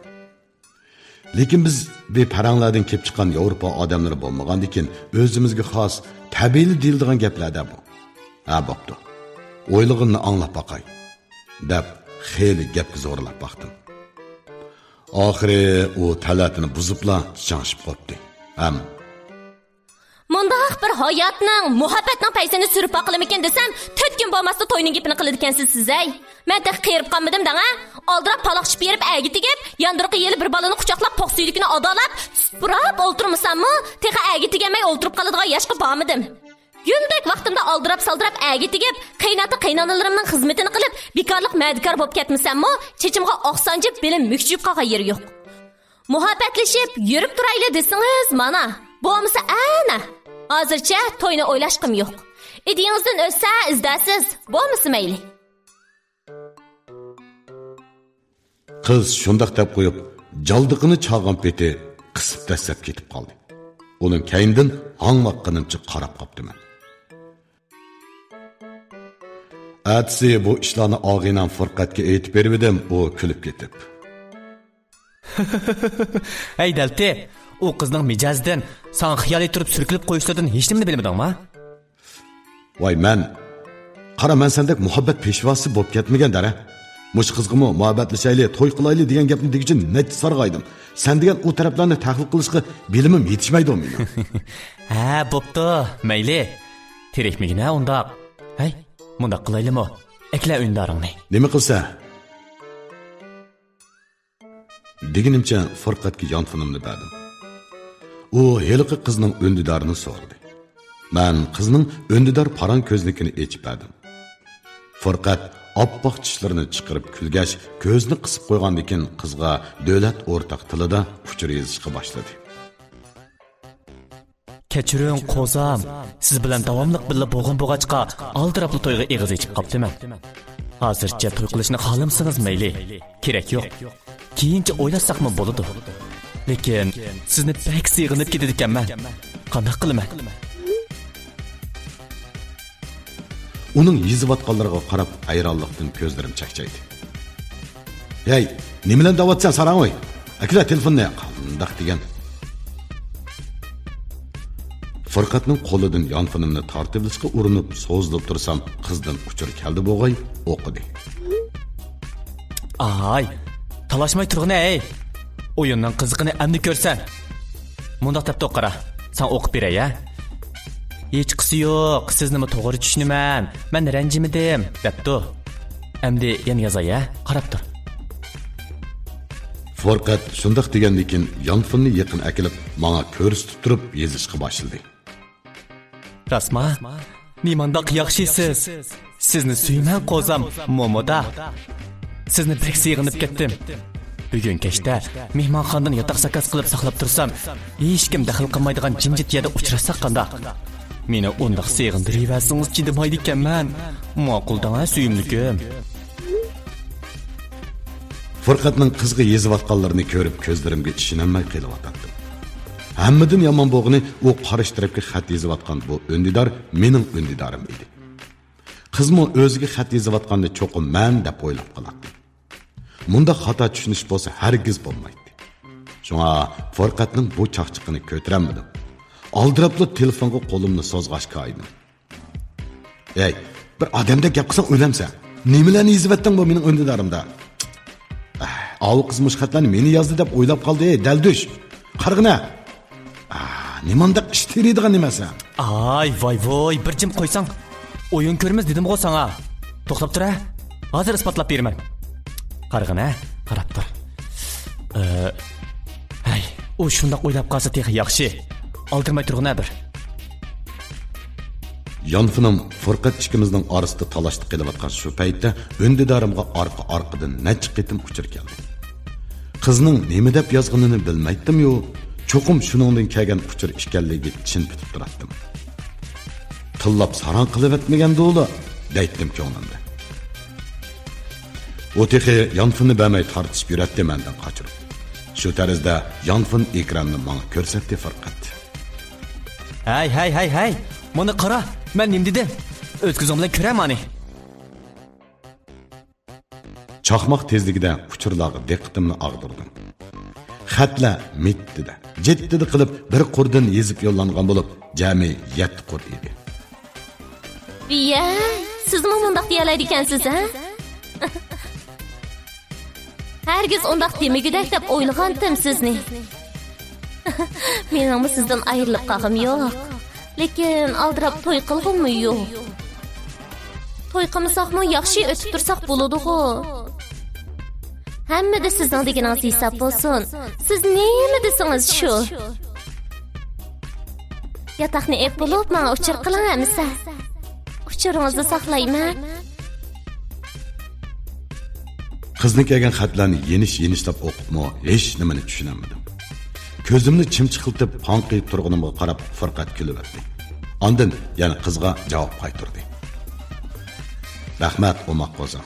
لېكىن بىز بىر پەرەڭلەردىن كېلىپ چىققان ياۋروپا ئادەملىرى بولمىغاندىكىن، ئۆزىمىزگە خاس، تەبىئىيلا دېيىلىدىغان گەپلەر-دە بۇ. ھە، بوپتۇ. ئويلىغىنىنى ئاڭلاپ باقاي، دەپ خېلى گەپكە زورلاپ باقتىم. ئاخىرى ئۇ تەلەتىنى بۇزۇپلا چىچاڭشىپ قوپتى. ھەم مۇنداق بىر ھاياتنىڭ، مۇھەببەتنىڭ پەيزىنى سۈرۈپ باقىلىمىكىن دېسەم، تۆت كۈن بولماسلا توينىڭ گېپىنى قىلىدىكەنسىز سىز، ھەي! مەن تېخى قېرىپ قالمىدىم دەڭە. ئالدىراپ پالاقشىپ بېرىپ ئەگە تېگىپ، ياندۇرقى يېلى بىر بالىنى قۇچاقلاپ، پوق سۈيدۈكىنى ئادالاپ، سۇسپۇراپ ئولتۇرمىساممۇ، تېخى ئەگە تېگەلمەي ئولتۇرۇپ قالىدىغان ياشقا بارمىدىم. گۈلدەك ۋاقتىمدا ئالدىراپ-سالدىراپ ئەگە تېگىپ، قېيىنئاتا-قېيىنئانىلىرىمنىڭ خىزمىتىنى قىلىپ، بىكارلىق مەدىكار بولۇپ كەتمىسەممۇ، چېچىمغا ئاق سانجىپ، بېلىم مۈكچىيىپ قالغان يېرى يوق. مۇھەببەتلىشىپ يۈرۈپ تۇرايلى دېسىڭىز، مانا، بولمىسا ئەنە. ھازىرچە توينى ئويلاشقۇم يوق. ئىدىيىڭىزدىن ئۆتسە ئىزدەرسىز، بولمىسا مەيلى. قىز شۇنداق دەپ قويۇپ، جالدىقىنى چالغان پېتى قىسىپ دەسسەپ كېتىپ قالدى. ئۇنىڭ كەينىدىن ھاڭۋاققىنىمچە قاراپ قاپتىمەن. ئەتىسى بۇ ئىشلارنى ئاغىنەم فۇرقەتكە ئېيتىپ بېرىۋىدىم، ئۇ كۈلۈپ كېتىپ. ھەي دەلتى، ئۇ قىزنىڭ مىجەزىدىن، ساڭا خىيالىي تۇرۇپ سۈركىلىپ قويۇشلىرىدىن ھېچنېمىنى بىلمىدىڭما؟ ۋاي مەن، قارا، مەن سەندەك مۇھەببەت پېشۋاسى بولۇپ كەتمىگەن دەرە. مۇشۇ قىزغىمۇ مۇھەببەتلىشەيلى، توي قىلايلى دېگەن گەپنى دېگۈچە نەچچە سارغايدىم. سەن دېگەن ئۇ تەرەپلەرنى تەھلىل قىلىشقا بىلىمىم يېتىشمەيدۇ مېنىڭ. ھە، بوپتۇ، مەيلى. تېرىكمىگىنە ئۇنداق. ھەي، مۇنداق قىلايلىمۇ؟ ئەكلە ئۈندىدارىڭنى. نېمە قىلسا؟ دېگىنىمچە فۇرقەتكە يانفونۇمنى بەردىم. ئۇ ھېلىقى قىزنىڭ ئۈندىدارىنى سورىدى. مەن قىزنىڭ ئۈندىدار پاراڭ كۆزنىكىنى ئېچىپ بەردىم. فۇرقەت ئاپئاق چىشلىرىنى چىقىرىپ كۈلگەچ، كۆزىنى قىسىپ قويغاندىن كېيىن قىزغا دۆلەت ئورتاق تىلىدا ئۇچۇر يېزىشقا باشلىدى. كەچۈرۈڭ، قوزام. سىز بىلەن داۋاملىق بىللە بولغان بولغاچقا، ئالدىراپلا تويغا ئېغىز ئېچىپ قاپتىمەن. ھازىرچە توي قىلىشنى خالىمىسىڭىز مەيلى. كېرەك يوق. كېيىنچە ئويلاشساقمۇ بولىدۇ. لېكىن سىزنى بەك سېغىنىپ كېتىدىكەنمەن. قانداق قىلىمەن؟ ئۇنىڭ يېزىۋاتقانلىرىغا قاراپ ھەيرانلىقتىن كۆزلىرىم چەكچەيدى. ھەي، نېمىلەرنى دەۋاتىسەن ساراڭ ھوي؟ ئەكىلە تېلېفوننى، قانداق دېگەن؟ فۇرقەتنىڭ قولىدىن يانفونۇمنى تارتىۋېلىشقا ئۇرۇنۇپ سوزۇلۇپ تۇرسام، قىزدىن ئۇچۇر كەلدى بوغاي، ئوقۇدى. ئاي، تالاشماي تۇرغىنە ھەي! ئويۇننىڭ قىزىقىنى ئەمدى كۆرسەن. مۇنداق دەپتۇ، قارا، ساڭا ئوقۇپ بېرەي ھە. ھېچقىسى يوق، سىزنىمۇ توغرا چۈشىنىمەن، مەن رەنجىمىدىم، دەپتۇ. ئەمدى يەنە يازاي ھە، قاراپ تۇر. فۇرقەت شۇنداق دېگەندىن كېيىن يانفوننى يېقىن ئەكېلىپ، ماڭا كۆرسىتىپ تۇرۇپ يېزىشقا باشلىدى. راستما؟ نېمانداق ياخشىسىز؟ سىزنى سۆيىمەن قوزام، مومودا. سىزنى بەك سېغىنىپ كەتتىم. بۈگۈن كەچتە مېھمانخانىدىن ياتاق زاكاز قىلىپ ساقلاپ تۇرسام، ھېچكىم دەخلى قىلمايدىغان جىمجىت يەردە ئۇچراشساق قانداق؟ مېنى ئۇنداق سېغىندۇرۇۋەرسىڭىز چىدىمايدىكەنمەن. ماقۇل دەڭە سۆيۈملۈكۈم. فۇرقەتنىڭ قىزغا يېزىۋاتقانلىرىنى كۆرۈپ كۆزلىرىمگە ئىشىنەلمەي قېلىۋاتاتتىم. ھەممىدىن يامان بولغىنى ئۇ قارشى تەرەپكە خەت يېزىۋاتقان بۇ ئۈندىدار مېنىڭ ئۈندىدارىم ئىدى. قىزمۇ ئۆزىگە خەت يېزىۋاتقاننى چوقۇم مەن دەپ ئويلاپ قالاتتى. مۇنداق خاتا چۈشىنىش بولسا ھەرگىز بولمايتتى. شۇڭا پۇرقەتنىڭ بۇ چاقچىقىنى كۆتۈرەلمىدىم. ئالدىراپلا تېلېفونغا قولۇمنى سوزغاچ كايىدىم. ئەي، بىر ئادەمدەك گەپ قىلساڭ ئۆلەمسەن. نېمىلەرنى يېزىۋەتتىڭ بۇ مېنىڭ ئۈندىدارىمدا؟ ئەھ، ئاۋۇ قىز مۇشۇ خەتلەرنى مېنى يازدى دەپ ئويلاپ قالدى، دەلدۈش. قارىغىنە. ئاھ، نېمانداق ئىش تېرىيدىغان نېمەسەن. ئاي، ۋاي، ۋوي، بىر جىم قويساڭ. ئويۇن كۆرىمىز دېدىمغۇ ساڭا. توختاپ تۇر ھە. ھازىر ئىسپاتلاپ بېرىمەن. قارىغىنە، قاراپ تۇر. ئى، ھەي، ئۇ شۇنداق ئويلاپ قالسا تېخى ياخشى. ئالدىرىماي تۇرغىنە بىر. يانفېنىڭ پۇرقەت ئىككىمىزنىڭ ئارىسىدا تالاشتا قېلىۋاتقان شۇ پەيتتە ئۈندىدارىمغا ئارقا-ئارقىدىن نەچچە قېتىم ئۇچۇر كەلدى. قىزنىڭ نېمە دەپ يازغىنىنى بىلمەيتتىميۇ، چوقۇم شۇنىڭدىن كەلگەن ئۇچۇر ئىكەنلىكىگە چىن پۈتۈپ تۇراتتىم. تىللاپ ساراڭ قىلىۋەتمىگەندۇلا دەيتتىم كۆڭلۈمدە. ئۇ تېخى يانفېننى بەرمەي تارتىشىپ يۈرەتتى مەندىن قاچۇرۇپ. شۇ تەرزدە يانفېن ئېكراننى ماڭا كۆرسەتتى پۇرقەت. ھەي، ھەي، ھەي، ھەي! مانا قارا، مەن نېمە دېدىم؟ ئۆز كۆزۈڭ بىلەن كۆرە مانى. چاقماق تېزلىكىدە ئۇچۇرلارغا دىققىتىمنى ئاغدۇردۇم. خەتلەر مىتتىدە، جىتتىدە قىلىپ بىر قۇردىن يېزىپ يوللانغان بولۇپ، جەمئىي يەتتە قۇر ئىدى. ۋىيە، سىزمۇ مۇنداق دېيەلەيدىكەنسىز، ھە؟ ھەرگىز ئۇنداق دېمىگۈدەك دەپ ئويلىغانتىم سىزنى. مېنىڭمۇ سىزدىن ئايرىلىپ قالغۇم يوق. لېكىن ئالدىراپ توي قىلغۇممۇ يوق. توي قىلمىساقمۇ ياخشى ئۆتۈپ تۇرساق بولىدىغۇ. ھەممىدە سىزنىڭ دېگىنىڭىز ھېساب بولسۇن. سىز نېمە دېسىڭىز شۇ. ياتاقنى ئېپ بولۇپ ماڭا ئۇچۇر قىلىڭ ئەمىسە. ئۇچۇرىڭىزنى ساقلايمەن. قىزنىڭ كەلگەن خەتلەرنى يېنىش-يېنىشلاپ ئوقۇپمۇ ھېچ نېمىنى چۈشىنەلمىدىم. كۆزۈمنى چىمچىقلىتىپ قاڭقىيىپ تۇرغىنىمغا قاراپ پۇرقەت كۈلۈۋەتتى. ئاندىن يەنە قىزغا جاۋاب قايتۇردى. رەھمەت، ئوماق قوزا.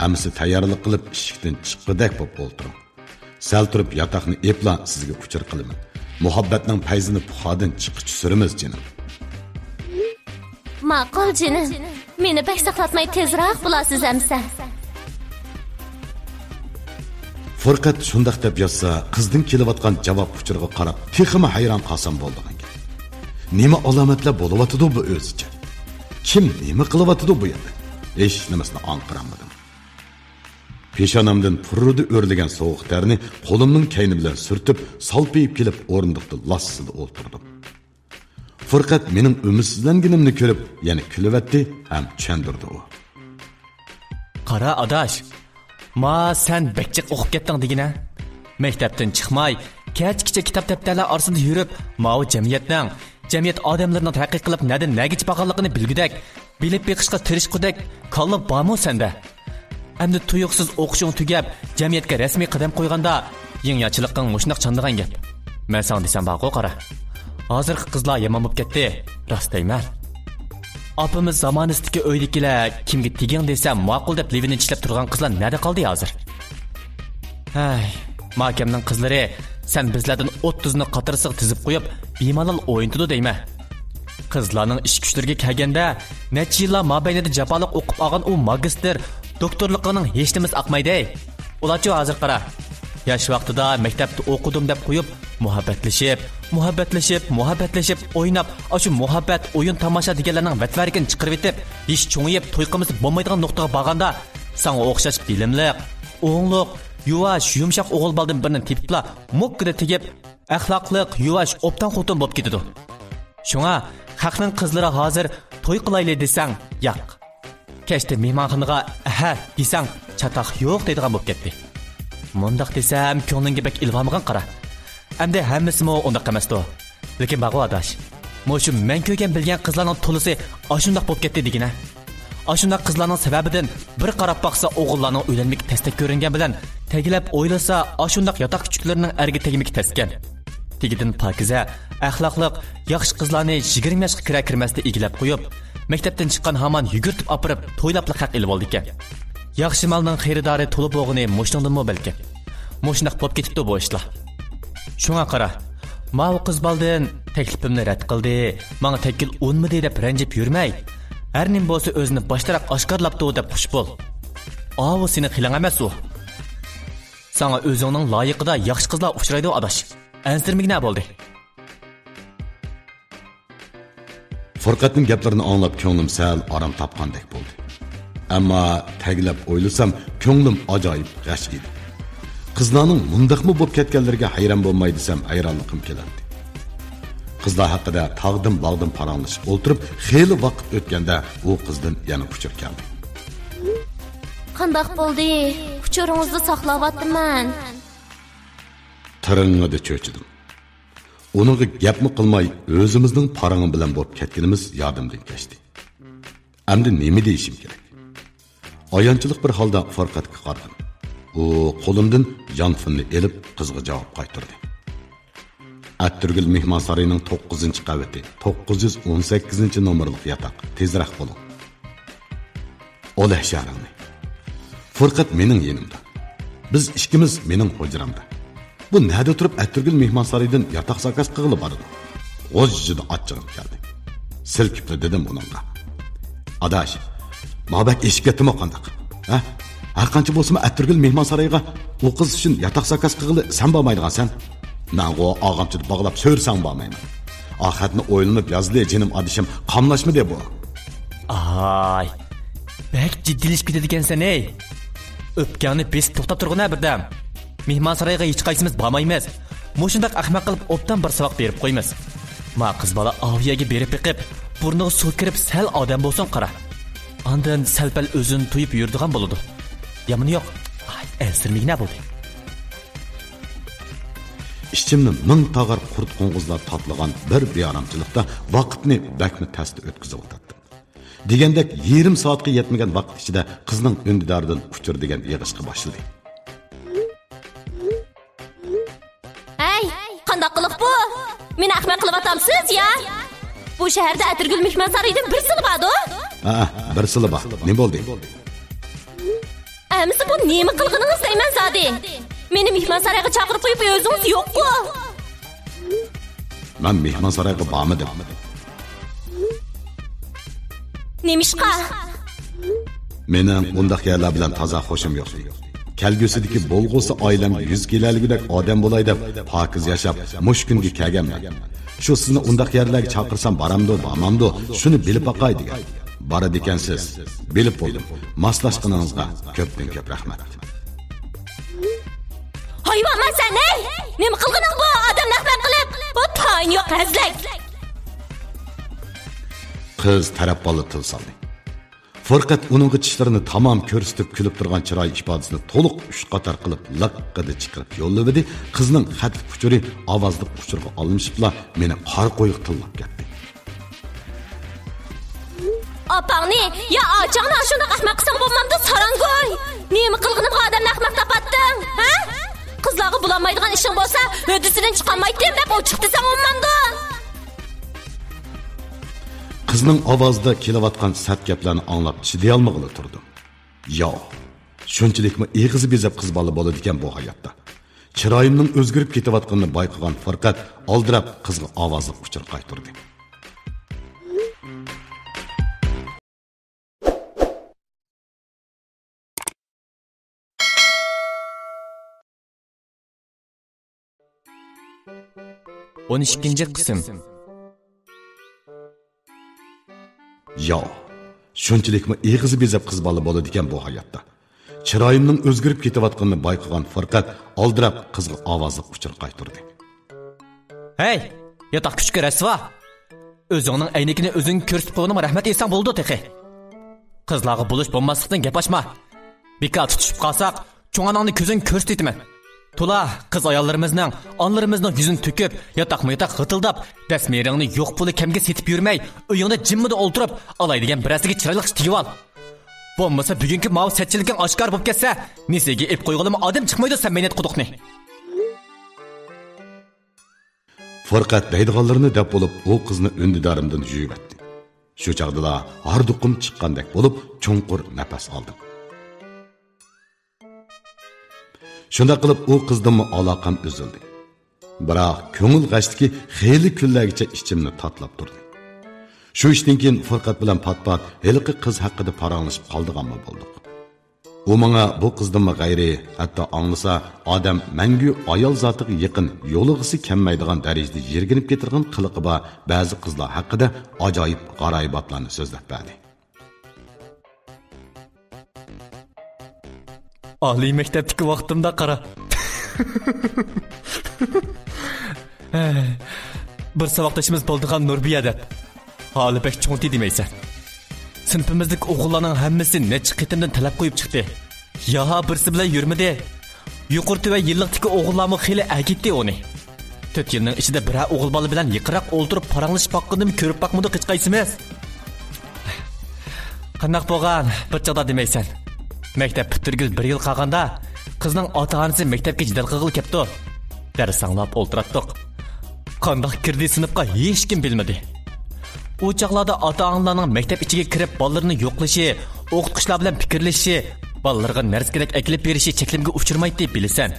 ئەمىسە تەييارلىق قىلىپ ئىشىكتىن چىققۇدەك بولۇپ ئولتۇرۇڭ. سەل تۇرۇپ ياتاقنى ئېپلا سىزگە ئۇچۇر قىلىمەن. مۇھەببەتنىڭ پەيزىنى پۇخادىن چىققىچە سۈرىمىز، جېنىم. ماقۇل، جېنىم. مېنى بەك ساقلاتماي تېزراق بولارسىز ئەمىسە. پۇرقەت شۇنداق دەپ يازسا، قىزدىن كېلىۋاتقان جاۋاب ئۇچۇرىغا قاراپ تېخىمۇ ھەيران قالسام بولىدىغان گەپ. نېمە ئالامەتلەر بولۇۋاتىدۇ بۇ ئۆزىچە؟ كىم نېمە قىلىۋاتىدۇ بۇ يەردە؟ ھېچ نېمىسىنى ئاڭقىرالمىدىم. پېشانامدىن پۇررىدى ئۆرلىگەن سوغۇق تەرنى قولۇمنىڭ كەينى بىلەن سۈرتۈپ، سالپىيىپ كېلىپ ئورۇندۇقتا لاسسىدە ئولتۇردۇم. پۇرقەت مېنىڭ ئۈمىدسىزلەنگىنىمنى كۆرۈپ يەنە كۈلۈۋەتتى ھەم چۈشەندۈردى ئۇ. قارا ئاداش، ما سەن بەك جىق ئوقۇپ كەتتىڭ دېگىنە. مەكتەپتىن چىقماي، كەچكىچە كىتاب دەپتەرلەر ئارىسىدا يۈرۈپ، ماۋۇ جەمئىيەتنىڭ، جەمئىيەت ئادەملىرىنىڭ تەرەققىي قىلىپ نەدىن نەگىچە بارغانلىقىنى بىلگۈدەك، بىلىپ بېقىشقا تىرىشقۇدەك كاللا بارمۇ سەندە؟ ئەمدى تۇيۇقسىز ئوقۇشۇڭ تۈگەپ، جەمئىيەتكە رەسمىي قەدەم قويغاندا، يېڭىچىلىقىڭ مۇشۇنداق چانىدىغان گەپ. مەن ساڭا دېسەم بارغۇ، قارا. ھازىرقى قىزلار يامان بولۇپ كەتتى، راست دەيمەن. ئاپىمىز زامانىسىدىكى ئۆيدىكىلەر كىمگە تېگىڭ دېسە ماقۇل دەپ لېۋىنى چىشلەپ تۇرغان قىزلار نەدە قالدى ھازىر؟ ھەي، ماكەمنىڭ قىزلىرى، سەن بىزلەردىن ئوتتۇزنى قاتارسىغا تىزىپ قويۇپ، بىمالال ئوينىتىدۇ دەيمەن. قىزلارنىڭ ئىش كۈچلىرىگە كەلگەندە، نەچچە يىللار مابەينىدە جاپالىق ئوقۇپ ئالغان ئۇ ماگىستىر، دوكتورلۇقىنىڭ ھېچنېمىسى ئاقمايدۇ. ئۇلارچۇ ھازىر قارا. ياش ۋاقتىدا مەكتەپتە ئوقۇدۇم دەپ قويۇپ، مۇھەببەتلىشىپ، مۇھەببەتلىشىپ، مۇھەببەتلىشىپ، ئويناپ، ئاشۇ مۇھەببەت، ئويۇن، تاماشا دېگەنلەرنىڭ ۋەتۋەرىكىنى چىقىرىۋېتىپ، ھېچ چوڭىيىپ، توي قىلمىسا بولمايدىغان نۇقتىغا بارغاندا، ساڭا ئوخشاش بىلىملىق، ئوڭلۇق، يۇۋاش، يۇمشاق ئوغۇل بالىدىن بىرنى تېپىپلا، موككىدە تېگىپ، ئەخلاقلىق، يۇۋاش، ئوبدان خوتۇن بولۇپ كېتىدۇ. شۇڭا خەقنىڭ قىزلىرى ھازىر توي قىلايلى دېسەڭ، ياق. كەچتە مېھمانخانىغا ئەھە دېسەڭ، چاتاق يوق دەيدىغان بولۇپ كەتتى. مۇنداق دېسەم، كۆڭلۈڭگە بەك ئىلىۋالمىغىن قارا. ئەمدى ھەممىسىمۇ ئۇنداق ئەمەستۇ. لېكىن بارغۇ ئاداش، مۇشۇ مەن كۆرگەن بىلگەن قىزلارنىڭ تولىسى ئاشۇنداق بولۇپ كەتتى دېگىنە. ئاشۇنداق قىزلارنىڭ سەۋەبىدىن بىر قاراپ باقسا ئوغۇللارنىڭ ئۆيلەنمىكى تەستەك كۆرۈنگەن بىلەن، تەگلەپ ئويلىسا ئاشۇنداق ياتاق كۈچۈكلىرىنىڭ ئەرگە تەگمىكى تەسكەن. تېگىدىن پاكىزە، ئەخلاقلىق، ياخشى قىزلارنى يىگىرمە ياشقا كىرەر كىرمەستە ئىگىلەپ قويۇپ، مەكتەپتىن چىققان ھامان يۈگۈرتۈپ ئاپىرىپ تويلاپلا خەق ئېلىۋالىدىكەن. ياخشى مالنىڭ خېرىدارى تولا بولغىنى مۇشۇنىڭدىنمۇ بەلكىم. مۇشۇنداق بولۇپ كېتىپتۇ بۇ ئىشلار. شۇڭا قارا، ماۋۇ قىز بالدىن تەكلىپىمنى رەت قىلدى، ماڭا تەككىل ئۇنمىدى دەپ رەنجىپ يۈرمەي، ھەر نېمە بولسا ئۆزىنى باشتىراق ئاشكارىلاپتۇ دەپ خۇش بول. ئاۋۇ سېنىڭ خىلىڭ ئەمەس ئۇ. ساڭا ئۆزۈڭنىڭ لايىقىدا ياخشى قىزلار ئۇچرايدۇ، ئاداش. ئەنسىرىمىگىنە بولدى. فۇرقەتنىڭ گەپلىرىنى ئاڭلاپ، كۆڭلۈم سەل ئارام تاپقاندەك بولدى. ئەمما تەگلەپ ئويلىسام، كۆڭلۈم ئاجايىپ غەش ئىدى. قىزلارنىڭ مۇنداقمۇ بولۇپ كەتكەنلىرىگە ھەيران بولماي دېسەم، ھەيرانلىقىم كېلەتتى. قىزلار ھەققىدە تاغدىن-باغدىن پاراڭلىشىپ ئولتۇرۇپ، خېلى ۋاقىت ئۆتكەندە، ئۇ قىزدىن يەنە ئۇچۇر كەلدى. قانداق بولدى؟ ئۇچۇرىڭىزنى ساقلاۋاتىمەن. تىرىڭىدا چۆچۈدۈم. ئۇنىڭغا گەپمۇ قىلماي، ئۆزىمىزنىڭ پاراڭى بىلەن بولۇپ كەتكىنىمىز يادىمدىن كەچتى. ئەمدى نېمە دېيىشىم كېرەك؟ ئايانچلىق بىر ھالدا فۇرقەتكە قارىدىم. ئۇ قولۇمدىن يانفوننى ئېلىپ، قىزغا جاۋاب قايتۇردى. ئەتىرگۈل مېھمانسارىيىنىڭ توققۇزىنچى قەۋىتى، توققۇز يۈز ئون سەككىزىنچى نومۇرلۇق ياتاق، تېزرەك بولۇڭ. ئولا شەھىرىڭنى. فۇرقەت مېنىڭ يېنىمدا. بىز ئىككىمىز مېنىڭ ھۇجرامدا. بۇ نەدە تۇرۇپ ئەتىرگۈل مېھمانسارىيىدىن ياتاق زاكاز قىلغىلى بارىدۇ؟ غۇژژىدە ئاچچىقىم كەلدى. سىلكىپلا دېدىم ئۇنىڭغا. ئاداش، ما بەك ئېشىپ كەتتىمۇ قانداق؟ ھە؟ ھەر قانچە بولسىمۇ ئەتىرگۈل مېھمانسارىيىغا ئۇ قىز ئۈچۈن ياتاق زاكاز قىلغىلى سەن بارمايدىغانسەن. مەنغۇ ئاغامچىدا باغلاپ سۆرىسەڭ بارمايمەن. ئا خەتنى ئويلىنىپ يازدى، جېنىم ئادىشىم، قاملاشمىدى بۇ. ئاي، بەك جىددىيلىشىپ كېتىدىكەنسەن، ھەي. ئۆپكەڭنى بېسىپ توختاپ تۇرغىنە بىردەم. مېھمانسارايغا ھېچقايسىمىز بارمايمىز. مۇشۇنداق ئەخمەق قىلىپ ئوبدان بىر ساۋاق بېرىپ قويىمىز. ما قىز بالا ئاۋۇ يەرگە بېرىپ بېقىپ، بۇرنىغا سۇ كىرىپ سەل ئادەم بولسۇن قارا. ئاندىن سەل-پەل ئۆزىنى تۇيۇپ يۈرىدىغان بولىدۇ. يامىنى يوق. ئاي، ئەنسىرىمىگىنە بولدى. ئىچىمنى مىڭ تاغار قۇرت قوڭغۇزلار تاتلىغان بىر بىئارامچىلىقتا ۋاقىتنى بەكمۇ تەستە ئۆتكۈزۈۋاتاتتىم. دېگەندەك، يېرىم سائەتكە يەتمىگەن ۋاقىت ئىچىدە قىزنىڭ ئۈندىدارىدىن ئۇچۇر دېگەن يېغىشقا باشلىدى. ھەي، قانداق قىلىق بۇ؟ مېنى ئەخمەق قىلىۋاتامسىز يا؟ بۇ شەھەردە ئەتىرگۈل مېھمانسارىيىدىن بىرسىلا باردۇ؟ ھە، بىرسىلا بار. نېمە بولدى؟ ئەمىسە بۇ نېمە قىلغىنىڭىز دەيمەن زادى؟ مېنى مېھمانسارايغا چاقىرىپ قويۇپ ئۆزىڭىز يوققۇ؟ مەن مېھمانسارايغا بارمىدىم. نېمىشقا؟ مېنىڭ ئۇنداق يەرلەر بىلەن تازا خۇشۇم يوق. كەلگۈسىدىكى بولغۇسى ئائىلەمگە يۈز كېلەلىگۈدەك ئادەم بولاي دەپ پاكىز ياشاپ، مۇشۇ كۈنگە كەلگەنمەن. شۇ سىزنى ئۇنداق يەرلەرگە چاقىرسام بارامدۇ، بارمامدۇ، شۇنى بىلىپ باقاي دېگەن. بارىدىكەنسىز، بىلىپ بولدۇم. ماسلاشقىنىڭىزغا كۆپتىن كۆپ رەھمەت. ھايۋانما سەن، ھەي! نېمە قىلغىنىڭ بۇ؟ ئادەمنى ئەخمەق قىلىپ، بۇ تايىنى يوق ھەزلەك. قىز تەرەپ بالا تىل سالدى. فۇرقەت ئۇنىڭغا چىشلىرىنى تامام كۆرسىتىپ كۈلۈپ تۇرغان چىراي ئىپادىسىنى تولۇق ئۈچ قاتار قىلىپ لىققىدە چىقىرىپ يوللىۋىدى. قىزنىڭ خەتلىك ئۇچۇرى ئاۋازلىق ئۇچۇرغا ئالمىشىپلا مېنى قارا قويۇق تىللاپ كەتتى. ئاپاڭنى يا ئاچاڭنى ئاشۇنداق ئەخمەق قىلساڭ بولمامدۇ، ساراڭگوي؟ نېمە قىلغىنىمغا ئادەمنى ئەخمەق تاپاتتىڭ، ھە؟ قىزلارغا بولالمايدىغان ئىشىڭ بولسا، ھۆددىسىدىن چىقالمايتتىم دەپ ئوچۇق دېسەڭ بولمامدۇ؟ قىزنىڭ ئاۋازىدا كېلىۋاتقان سەت گەپلەرنى ئاڭلاپ چىدىيالمىغىلى تۇردۇم. ياۋ، شۇنچىلىكمۇ ئېغىزى بېزەپ قىز بالا بولىدىكەن بۇ ھاياتتا. چىرايىمنىڭ ئۆزگىرىپ كېتىۋاتقىنىنى بايقىغان فۇرقەت ئالدىراپ قىزغا ئاۋازلىق ئۇچۇر قايتۇردى. ئون ئىككىنچى قىسىم. ياۋ، شۇنچىلىكمۇ ئېغىزى بېزەپ قىز بالا بولىدىكەن بۇ ھاياتتا. چىرايىمنىڭ ئۆزگىرىپ كېتىۋاتقىنىنى بايقىغان فۇرقەت ئالدىراپ قىزغا ئاۋازلىق ئۇچۇر قايتۇردى. ھەي، ياتاق كۈچۈكى رەسۋا! ئۆزۈڭنىڭ ئەينىكىنى ئۆزۈڭگە كۆرسىتىپ قويغىنىڭغا رەھمەت ئېيتساڭ بولىدۇ تېخى. قىزلارغا بولۇش بولماسلىقتىن گەپ ئاچما. بىكار تۇتۇشۇپ قالساق، چوڭ ئاناڭنى كۆزۈڭگە كۆرسىتىۋېتىمەن. تولا قىز ئاياللىرىمىزنىڭ، ئانىلىرىمىزنىڭ يۈزىنى تۆكۈپ، ياتاقمۇ ياتاق غىتىلداپ، دەس مېھرىڭنى يوق پۇلى كەمگە سېتىپ يۈرمەي، ئۆيۈڭدە جىممىدا ئولتۇرۇپ، ئالاي دېگەن بىرەرسىگە چىرايلىق ئىش تېگىۋال. بولمىسا بۈگۈنكى ماۋۇ سەتچىلىكىڭ ئاشكارا بولۇپ كەتسە، نېسىگە ئېلىپ قويغىلىمۇ ئادەم چىقمايدۇ سەن مەينەت قۇدۇقنى. فۇرقەت دەيدىغانلىرىنى دەپ بولۇپ، ئۇ قىزنى ئۈندىدارىمدىن يۇيۇۋەتتى. شۇ چاغدىلا ھاردۇقۇم چىققاندەك بولۇپ، چوڭقۇر نەپەس ئالدىم. شۇنداق قىلىپ، ئۇ قىزدىنمۇ ئالاقەم ئۈزۈلدى. بىراق، كۆڭۈل غەشلىكى خېلى كۈنلەرگىچە ئىچىمنى تاتلاپ تۇردى. شۇ ئىشتىن كېيىن فۇرقەت بىلەن پات-پات ھېلىقى قىز ھەققىدە پاراڭلىشىپ قالىدىغانمۇ بولدۇق. ئۇ ماڭا بۇ قىزدىنمۇ غەيرىي، ھەتتا ئاڭلىسا ئادەم مەڭگۈ ئايال زاتىغا يېقىن، يولىغىسى كەلمەيدىغان دەرىجىدە يىرگىنىپ كېتىدىغان قىلىقى بار بەزى قىزلار ھەققىدە ئاجايىپ غارايىباتلارنى سۆزلەپ بەردى. ئالىي مەكتەپتىكى ۋاقتىمدا قارا. بىر ساۋاقدىشىمىز بولىدىغان نۇربىيە دەپ. ھالى بەك چوڭتى دېمەيسەن. سىنىپىمىزدىكى ئوغۇللارنىڭ ھەممىسى نەچچە قېتىمدىن تەلەپ قويۇپ چىقتى. ياھا بىرسى بىلەن يۈرمىدى. يۇقىرى تۆۋەن يىللىقتىكى ئوغۇللارمۇ خېلى ئەگىتتى ئۇنى. تۆت يىلنىڭ ئىچىدە بىرەر ئوغۇل بالا بىلەن يېقىنراق ئولتۇرۇپ پاراڭلىشىپ باققىنىمۇ كۆرۈپ باقمىدۇق ھېچقايسىمىز. قانداق بولغان؟ بىر چاغدا دېمەيسەن. مەكتەپ پۈتتۈرگىلى بىر يىل قالغاندا، قىزنىڭ ئاتا-ئانىسى مەكتەپكە جېدەل قىلغىلى كەپتۇ. دەرس ئاڭلاپ ئولتۇراتتۇق. قانداق كىردى سىنىپقا، ھېچكىم بىلمىدى. ئۇ چاغلاردا ئاتا-ئانىلارنىڭ مەكتەپ ئىچىگە كىرىپ بالىلىرىنى يوقلىشى، ئوقۇتقۇچىلار بىلەن پىكىرلىشىشى، بالىلىرىغا نەرسە-كېرەك ئەكېلىپ بېرىشى چەكلىمىگە ئۇچرىمايتتى، بىلىسەن.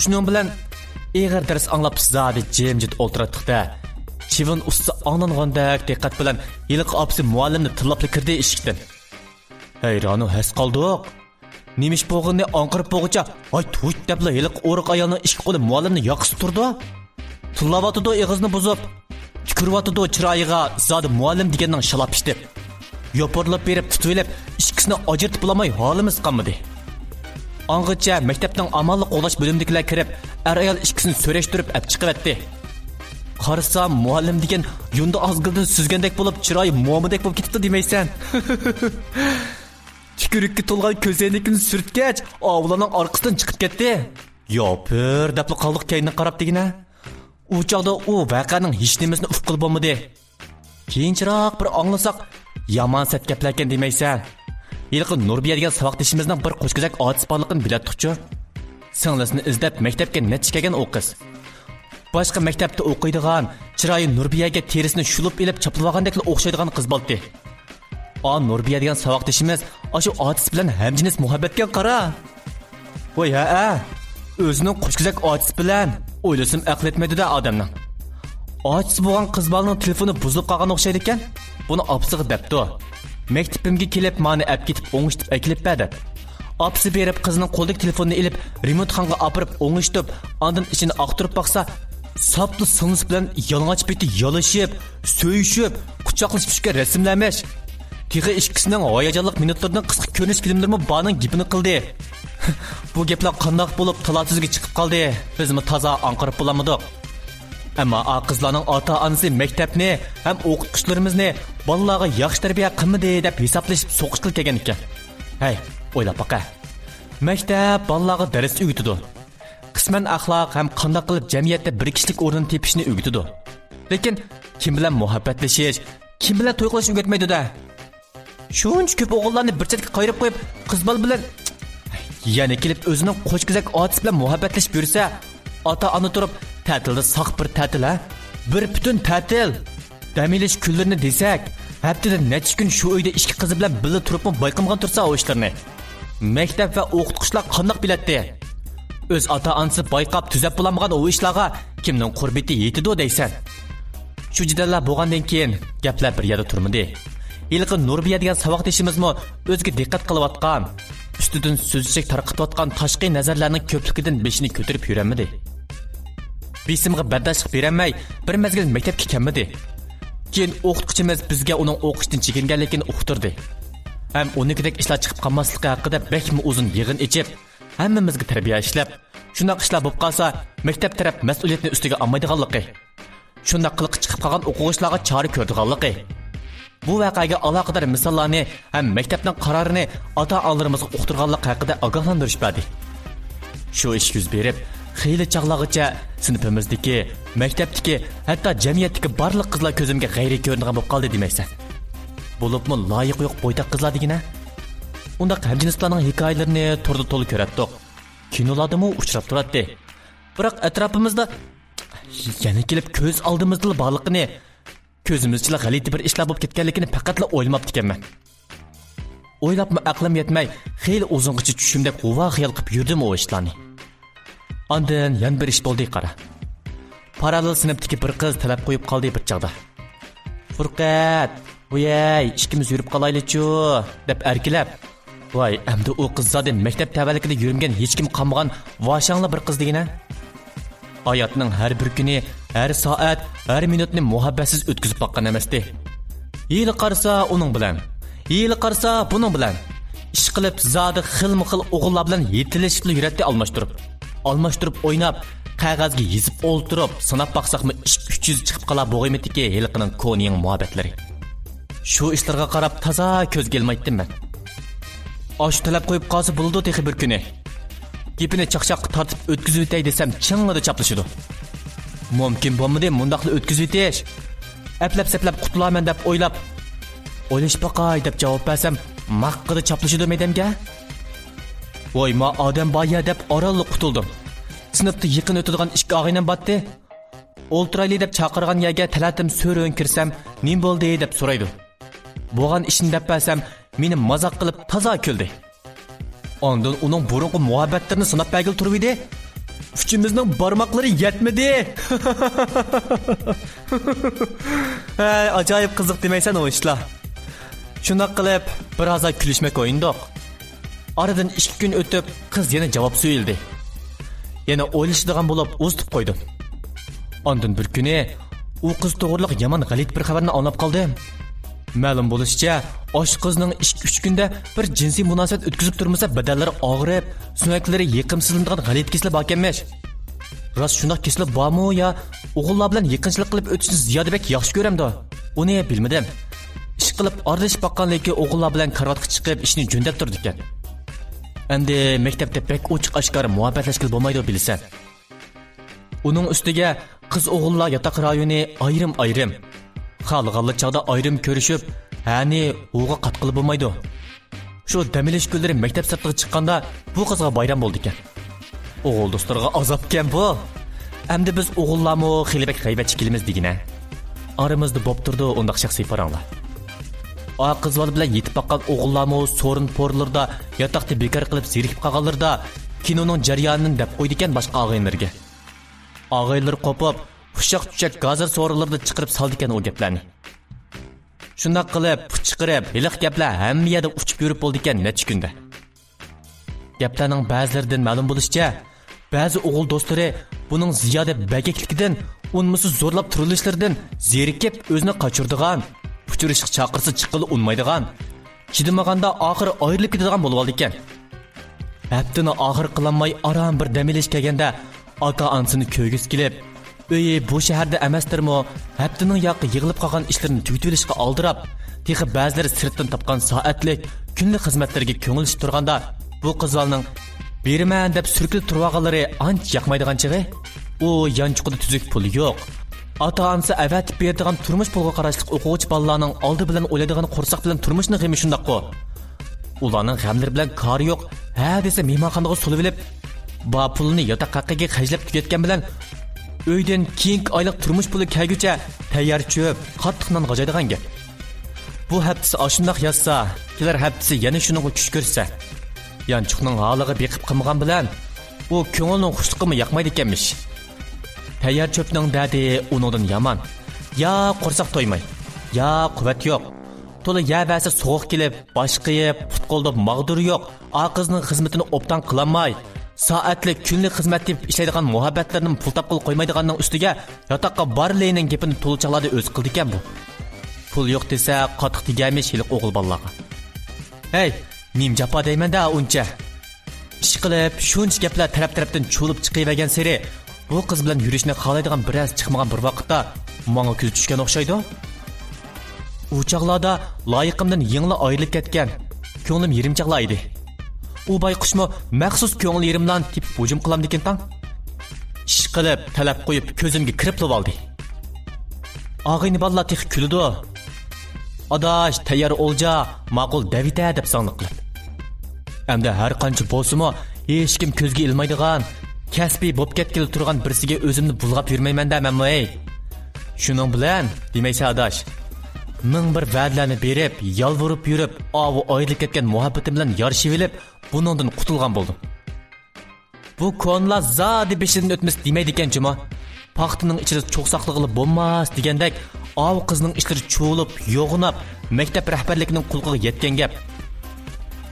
شۇنىڭ بىلەن ئېغىر دەرس ئاڭلاپ زادى جىمجىت ئولتۇراتتۇق-دە، چىۋىن ئۇسسا ئاڭلانغاندەك دىققەت بىلەن ھېلىقى ئاپىسى مۇئەللىمنى تىللاپلا كىردى ئىشىكتىن. ھەيرانۇ ھەس قالدۇق. نېمە ئىش بولغىنىنى ئاڭقىرىپ بولغۇچە، ھايت-ھۇيت دەپلا ھېلىقى ئورۇق ئايالنىڭ ئىككى قولى مۇئەللىمنىڭ ياقىسىدا تۇرىدۇ. تىللاۋاتىدۇ ئېغىزىنى بۇزۇپ، تۈكۈرۈۋاتىدۇ چىرايىغا، زادى مۇئەللىم دېگەننىڭ شالاپپىشتى. يوپۇرۇلۇپ بېرىپ تۇتۇۋېلىپ، ئىككىسىنى ئاجرىتىپ بولالماي ھالىمىز قالمىدى. ئاڭغىچە مەكتەپنىڭ ئامانلىق قوغداش بۆلۈمىدىكىلەر كىرىپ، ئەر-ئايال ئىككىسىنى سۆرەشتۈرۈپ ئەپ چىقىۋەتتى. قارىسام، مۇئەللىم دېگەن يۇندى ئازگىلدىن سۈزگەندەك بولۇپ، چىرايى مومىدەك بولۇپ كېتىپتۇ دېمەيسەن. تۈكۈرۈككە تولغان كۆزەينىكىنى سۈرتكەچ، ئاۋۇلارنىڭ ئارقىسىدىن چىقىپ كەتتى. ياپىر دەپلا قالدۇق كەينىگە قاراپ دېگىنە. ئۇ چاغدا ئۇ ۋەقەنىڭ ھېچنېمىسىنى ئۇققىلى بولمىدى. كېيىنچىراق بىر ئاڭلىساق، يامان سەت گەپلەركەن دېمەيسەن. ھېلىقى نۇربىيە دېگەن ساۋاقدىشىمىزنىڭ بىر قوشكۆزەك ئاتىسى بارلىقىنى بىلەتتۇقچۇ. سىڭلىسىنى ئىزدەپ مەكتەپكە نەچچە كەلگەن ئۇ قىز. باشقا مەكتەپتە ئوقۇيدىغان، چىرايى نۇربىيەگە تېرىسىنى شۇلۇپ ئېلىپ چاپلىۋالغاندەكلا ئوخشايدىغان قىز بالتى. ئا، نۇربىيە دېگەن ساۋاقدىشىمىز ئاشۇ ئاتىسى بىلەن ھەمجىنس مۇھەببەتكەن قارا. ۋاي ھەئە، ئۆزىنىڭ قوشكۆزەك ئاتىسى بىلەن. ئويلىسىمۇ ئەقلى يەتمەيدۇ-دە ئادەمنىڭ. ئاتىسى بولغان قىز بالىنىڭ تېلېفونى بۇزۇلۇپ قالغان ئوخشايدىكەن. بۇنى ئاپىسىغا دەپتۇ. مەكتىپىمگە كېلىپ مانى ئەپ كېتىپ ئوڭشىتىپ ئەكېلىپ بەر دەپ. ئاپىسى بېرىپ قىزنىڭ قولىدىكى تېلېفوننى ئېلىپ رېمونتخانىغا ئاپىرىپ ئوڭشىتىپ، ئاندىن ئىچىنى ئاختۇرۇپ باقسا، ساپلا سىڭلىسى بىلەن يالىڭاچ پېتى يالىشىپ، سۆيۈشۈپ، قۇچاقلىشىپ چۈشكەن رەسىملەرمىش. تېخى ئىككىسىنىڭ ھاياجانلىق مىنۇتلىرىدىن قىسقا كۆرۈنۈش فىلىملىرىمۇ بارنىڭ گېپىنى قىلدى. بۇ گەپلەر قانداق بولۇپ تالا-تۈزگە چىقىپ قالدى، بىزمۇ تازا ئاڭقىرىپ بولالمىدۇق. ئەمما ئا قىزلارنىڭ ئاتا-ئانىسى مەكتەپنى ھەم ئوقۇتقۇچىلىرىمىزنى بالىلارغا ياخشى تەربىيە قىلمىدى دەپ ھېسابلىشىپ سوقۇشقىلى كەلگەن ئىكەن. ھەي، ئويلاپ باقە. مەكتەپ بالىلارغا دەرس ئۆگىتىدۇ. قىسمەن ئەخلاق ھەم قانداق قىلىپ جەمئىيەتتە بىر كىشىلىك ئورنىنى تېپىشنى ئۆگىتىدۇ. لېكىن كىم بىلەن مۇھەببەتلىشىش، كىم بىلەن توي قىلىش ئۆگەتمەيدۇ-دە. شۇنچە كۆپ ئوغۇللارنى بىر چەتكە قايرىپ قويۇپ، قىز بالا بىلەن يەنە كېلىپ ئۆزىنىڭ قوشكۆزەك ئاتىسى بىلەن مۇھەببەتلىشىپ يۈرسە، ئاتا-ئانا تۇرۇپ، تەتىلدە ساق بىر تەتىل، ھە؟ بىر پۈتۈن تەتىل! دەم ئېلىش كۈنلىرىنى دېسەك، ھەپتىدە نەچچە كۈن شۇ ئۆيدە ئىككى قىزى بىلەن بىللە تۇرۇپمۇ بايقىمىغان تۇرسا ئۇ ئىشلىرىنى. مەكتەپ ۋە ئوقۇتقۇچىلار قانداق بىلەتتى؟ ئۆز ئاتا-ئانىسى بايقاپ تۈزەپ بولالمىغان ئۇ ئىشلارغا كىمنىڭ قۇربىتى يېتىدۇ دەيسەن؟ شۇ جېدەللەر بولغاندىن كېيىن گەپلەر بىر يەردە تۇرمىدى. ھېلىقى نۇربىيە دېگەن ساۋاقدىشىمىزمۇ ئۆزىگە دىققەت قىلىۋاتقان، ئۈستىدىن سۆزچەك تارقىتىۋاتقان تاشقى نەزەرلەرنىڭ كۆپلۈكىدىن بېشىنى كۆتۈرۈپ يۈرەلمىدى. بېسىمغا بەرداشلىق بېرەلمەي، بىر مەزگىل مەكتەپكە كەلمىدى. كېيىن ئوقۇتقۇچىمىز بىزگە ئۇنىڭ ئوقۇشتىن چېكىنگەنلىكىنى ئۇقتۇردى ھەم ئۇنىڭكىدەك ئىشلار چىقىپ قالماسلىقى ھەققىدە بەكمۇ ئۇزۇن يىغىن ئېچىپ، ھەممىمىزگە تەربىيە ئىشلەپ، شۇنداق ئىشلار بولۇپ قالسا، مەكتەپ تەرەپ مەسئۇلىيەتنى ئۈستىگە ئالمايدىغانلىقى، شۇنداق قىلىقى چىقىپ قالغان ئوقۇغۇچىلارغا چارە كۆرىدىغانلىقى، بۇ ۋەقەگە ئالاقىدار مىساللارنى ھەم مەكتەپنىڭ قارارىنى ئاتا-ئانىلىرىمىزغا ئۇقتۇرغانلىقى ھەققىدە ئاگاھلاندۇرۇش بەردى. شۇ ئىش يۈز بېرىپ، خېلى چاغلارغىچە سىنىپىمىزدىكى، مەكتەپتىكى، ھەتتا جەمئىيەتتىكى بارلىق قىزلار كۆزۈمگە غەيرىي كۆرۈنىدىغان بولۇپ قالدى دېمەيسەن. بولۇپمۇ لايىقى يوق بويتاق قىزلار دېگىنە. ئۇنداق ھەمجىنسلارنىڭ ھېكايىلىرىنى توردا تولا كۆرەتتۇق. كىنولاردىمۇ ئۇچراپ تۇراتتى. بىراق ئەتراپىمىزدا يەنە كېلىپ كۆز ئالدىمىزدىلا بارلىقىنى، كۆزىمىزچىلا غەلىتە بىر ئىشلار بولۇپ كەتكەنلىكىنى پەقەتلا ئويلىماپتىكەنمەن. ئويلاپمۇ ئەقلىم يەتمەي، خېلى ئۇزۇنغىچە چۈشۈمدەك غۇۋا خىيال قىلىپ يۈردۈم ئۇ ئىشلارنى. ئاندىن يەنە بىر ئىش بولدى، قارا. پاراللېل سىنىپتىكى بىر قىز تەلەپ قويۇپ قالدى بىر چاغدا. «پۇرقەت، ۋۇيەي، ئىككىمىز يۈرۈپ قالايلىچۇ» دەپ ئەركىلەپ، ۋاي، ئەمدى ئۇ قىز زادى مەكتەپ تەۋەلىكىدە يۈرمىگەن، ھېچكىم قالمىغان ۋاشاڭلا بىر قىز دېگىنە. ھاياتنىڭ ھەر بىر كۈنى، ھەر سائەت، ھەر مىنۇتنى مۇھەببەتسىز ئۆتكۈزۈپ باققان ئەمەستى. ھېلى قارىسا ئۇنىڭ بىلەن، ھېلى قارىسا بۇنىڭ بىلەن. ئىشقىلىپ زادى خىلمۇ خىل ئوغۇللار بىلەن يېتىلىشىپلا يۈرەتتى ئالماشتۇرۇپ. ئالماشتۇرۇپ ئويناپ، قەغەزگە يېزىپ ئولتۇرۇپ، ساناپ باقساقمۇ ئىككى ئۈچ يۈز چىقىپ قالا بوغىيمىتىكى ھېلىقىنىڭ كونا يېڭى مۇھەببەتلىرى. شۇ ئىشلارغا قاراپ تازا كۆزگە ئىلمايتتىم مەن. ئاشۇ تەلەپ قويۇپ قالسا بولىدۇ تېخى بىر كۈنى. گېپىنى چاقچاققا تارتىپ ئۆتكۈزۈۋېتەي دېسەم، چىڭڭىدە چاپلىشىدۇ. مۇمكىن بولمىدى مۇنداقلا ئۆتكۈزۈۋېتىش. ئەپلەپ-سەپلەپ قۇتۇلارمەن دەپ ئويلاپ، ئويلىشىپ باقاي دەپ جاۋاب بەرسەم، ماققىدە چاپلىشىدۇ مەيدەمگە. ۋاي، ما ئادەم بار يا دەپ ئارانلا قۇتۇلدۇم. سىنىپتا يېقىن ئۆتىدىغان ئىككى ئاغىنەم بارتتى. ئولتۇرايلى دەپ چاقىرغان يەرگە تەلەتىم سۆرۈن كىرسەم، نېمە بولدى دەپ سورايدۇ. بولغان ئىشنى دەپ بەرسەم، مېنى مازاق قىلىپ تازا كۈلدى. ئاندىن ئۇنىڭ بۇرۇنقى مۇھەببەتلىرىنى ساناپ بەرگىلى تۇرۇۋىدى. ئۈچىمىزنىڭ بارماقلىرى يەتمىدى. ھەي، ئاجايىپ قىزىق دېمەيسەن ئۇ ئىشلار. شۇنداق قىلىپ، بىر ھازا كۈلۈشمەك ئوينىدۇق. ئارىدىن ئىككى كۈن ئۆتۈپ، قىز يەنە جاۋاب سۆيۈلدى. يەنە ئويلىشىدىغان بولۇپ ئۇزىتىپ قويدۇم. ئاندىن بىر كۈنى ئۇ قىز توغرىلىق يامان غەلىتە بىر خەۋەرنى ئاڭلاپ قالدىم. مەلۇم بولۇشىچە، ئاشۇ قىزنىڭ ئىككى ئۈچ كۈندە بىر جىنسىي مۇناسىۋەت ئۆتكۈزۈپ تۇرمىسا، بەدەنلىرى ئاغرىپ، سۆڭەكلىرى يېقىمسىزلىنىدىغان غەلىتە كېسىلى باركەنمىش. راست شۇنداق كېسىلى بارمۇ يا ئوغۇللار بىلەن يېقىنچىلىق قىلىپ ئۆتۈشنى زىيادە بەك ياخشى كۆرەمدۇ؟ ئۇنى بىلمىدىم. ئىشقىلىپ ئارىلىشىپ باققاندىن كېيىن ئوغۇللار بىلەن كارىۋاتقا چىقىپ ئىشنى جۆندەپ تۇرىدىكەن. ئەمدى مەكتەپتە بەك ئوچۇق ئاشكارا مۇھەببەتلەشكىلى بولمايدۇ بىلىسەن. ئۇنىڭ ئۈستىگە قىز ئوغۇللار ياتاق رايونى ئايرىم-ئايرىم. خالىغانلا چاغدا ئايرىم كۆرۈشۈپ، ھەنى ھۇغا قاتقىلى بولمايدۇ. شۇ دەم ئېلىش كۈنلىرى مەكتەپ سىرتىغا چىققاندا بۇ قىزغا بايرام بولىدىكەن. ئوغۇل دوستلىرىغا ئازابكەن بۇ. ئەمدى بىز ئوغۇللارمۇ خېلى بەك غەيۋەتچى كېلىمىز دېگىنە. ئارىمىزدا بوپ تۇرىدۇ ئۇنداق شەخسىي پاراڭلار. ئا قىز بالا بىلەن يېتىپ باققان ئوغۇللارمۇ سورۇن پورىلىرىدا، ياتاقتا بىكار قېلىپ زېرىكىپ قالغانلىرىدا كىنونىڭ جەريانىنى دەپ قويىدىكەن باشقا ئاغىنىلىرىگە. ئاغىنىلىرى قوپۇپ، ئۇششاق-چۈششەك گازىر سورۇنلىرىدا چىقىرىپ سالىدىكەن ئۇ گەپلەرنى. شۇنداق قىلىپ پۇت چىقىرىپ، ھېلىقى گەپلەر ھەممە يەردە ئۇچۇپ يۈرۈپ بولىدىكەن نەچچە كۈندە. گەپلەرنىڭ بەزىلىرىدىن مەلۇم بولۇشىچە، بەزى ئوغۇل دوستلىرى بۇنىڭ زىيادە بەگەكلىكىدىن، ئۇنىمىسا زورلاپ تۇرۇلۇشلىرىدىن زېرىكىپ، ئۆزىنى قاچۇرىدىغان، ئۇچرىشىشقا چاقىرسا چىققىلى ئۇنىمايدىغان، چىدىمىغاندا ئاخىرى ئايرىلىپ كېتىدىغان بولۇۋالىدىكەن. ھەپتىنى ئاخىرى قىلالماي ئاران بىر دەم ئېلىش كەلگەندە، ئاكا-ئانىسىنى كۆرگۈسى كېلىپ، ئۆيى بۇ شەھەردە ئەمەستۇرمۇ، ھەپتىنىڭ ياقى يىغىلىپ قالغان ئىشلىرىنى تۈگىتىۋېلىشقا ئالدىراپ، تېخى بەزىلىرى سىرتتىن تاپقان سائەتلىك، كۈنلۈك خىزمەتلىرىگە كۆڭۈل ئېچىپ تۇرغاندا، بۇ قىز بالىنىڭ بېرىمەن دەپ سۈركىلىپ تۇرۇۋالغانلىرى ئانچە ياقمايدىغان چېغى. ئۇ يانچۇقىدا تۈزۈك پۇلى يوق. ئاتا-ئانىسى ئەۋەتىپ بېرىدىغان تۇرمۇش پۇلىغا قاراشلىق ئوقۇغۇچى بالىلارنىڭ ئالدى بىلەن ئويلايدىغان قورساق بىلەن تۇرمۇشنىڭ غېمى شۇنداققۇ. ئۇلارنىڭ غەملىرى بىلەن كارى يوق، ھە دېسە مېھمانخانىغا سولىۋېلىپ، بار پۇلىنى ياتاق ھەققىگە خەجلەپ تۈگەتكەن بىلەن، ئۆيدىن كېيىنكى ئايلىق تۇرمۇش پۇلى كەلگۈچە تەييار چۆپ، قاتتىق نان غاجايدىغان گەپ. بۇ ھەپتىسى ئاشۇنداق ياتسا، كېلەر ھەپتىسى يەنە شۇنىڭغا كۈچ كۆرسە، يانچۇقنىڭ ھالىغا بېقىپ قالمىغان بىلەن، ئۇ كۆڭۈلنىڭ خۇشلۇقىمۇ ياقمايدىكەنمىش. تەييار چۆپنىڭ دەردى ئۇنىڭدىن يامان. يا قورساق تويماي، يا قۇۋۋەت يوق. تولا يەۋەرسە سوغۇق كېلىپ، باش قېيىپ، پۇت-قولدا ماغدۇرى يوق. ئا قىزنىڭ خىزمىتىنى ئوبدان قىلالماي، سائەتلىك، كۈنلۈك خىزمەت تېپىپ ئىشلەيدىغان مۇھەببەتلىرىنىمۇ پۇل تاپقىلى قويمايدىغاننىڭ ئۈستىگە ياتاققا بارلىنىڭ گېپىنى تولا چاغلاردا ئۆزى قىلىدىكەن بۇ. پۇل يوق دېسە، قاتتىق تېگەرمىش ھېلىقى ئوغۇل بالىلارغا. ھەي، نېمە جاپا دەيمەن-دە ئۇنچە. ئىشقىلىپ، شۇنچە گەپلەر تەرەپ-تەرەپتىن چۇۋۇلۇپ چىقىۋەرگەن سېرى، بۇ قىز بىلەن يۈرۈشنى خالايدىغان بىرەرسى چىقمىغان بىر ۋاقىتتا ماڭا كۆزى چۈشكەن ئوخشايدۇ. ئۇ چاغلاردا لايىقىمدىن يېڭىلا ئايرىلىپ كەتكەن، كۆڭلۈم يېرىم چاغلا ئىدى. ئۇ بايقۇشمۇ مەخسۇس كۆڭۈل يېرىملارنى تېپىپ ھۇجۇم قىلامدىكىنتاڭ. ئىشقىلىپ، تەلەپ قويۇپ كۆزۈمگە كىرىپلا بولدى. ئاغىنە بالىلار تېخى كۈلىدۇ. ئاداش، تەييار ئولجا، ماقۇل دەۋېتە دەپ زاڭلىق قىلىپ. ئەمدى ھەر قانچە بولسىمۇ، ھېچكىم كۆزگە ئىلمايدىغان، كەسپىي بوپ كەتكىلى تۇرغان بىرسىگە ئۆزۈمنى بۇلغاپ يۈرمەيمەن-دە مەنمۇ ھەي. شۇنىڭ بىلەن دېمەيسەن ئاداش، مىڭ بىر ۋەدىلەرنى بېرىپ، يالۋۇرۇپ يۈرۈپ، ئاۋۇ ئايرىلىپ كەتكەن مۇھەببىتىم بىلەن يارىشىۋېلىپ، بۇنىڭدىن قۇتۇلغان بولدۇم. بۇ كونىلار زادى بېشىدىن ئۆتمىسە دېمەيدىكەن جۇمۇ. پاختىنىڭ ئىچىدە چوغ ساقلىغىلى بولماس دېگەندەك، ئاۋۇ قىزنىڭ ئىشلىرى چۇۋۇلۇپ، يوغىناپ، مەكتەپ رەھبەرلىكىنىڭ قۇلىقىغا يەتكەن گەپ.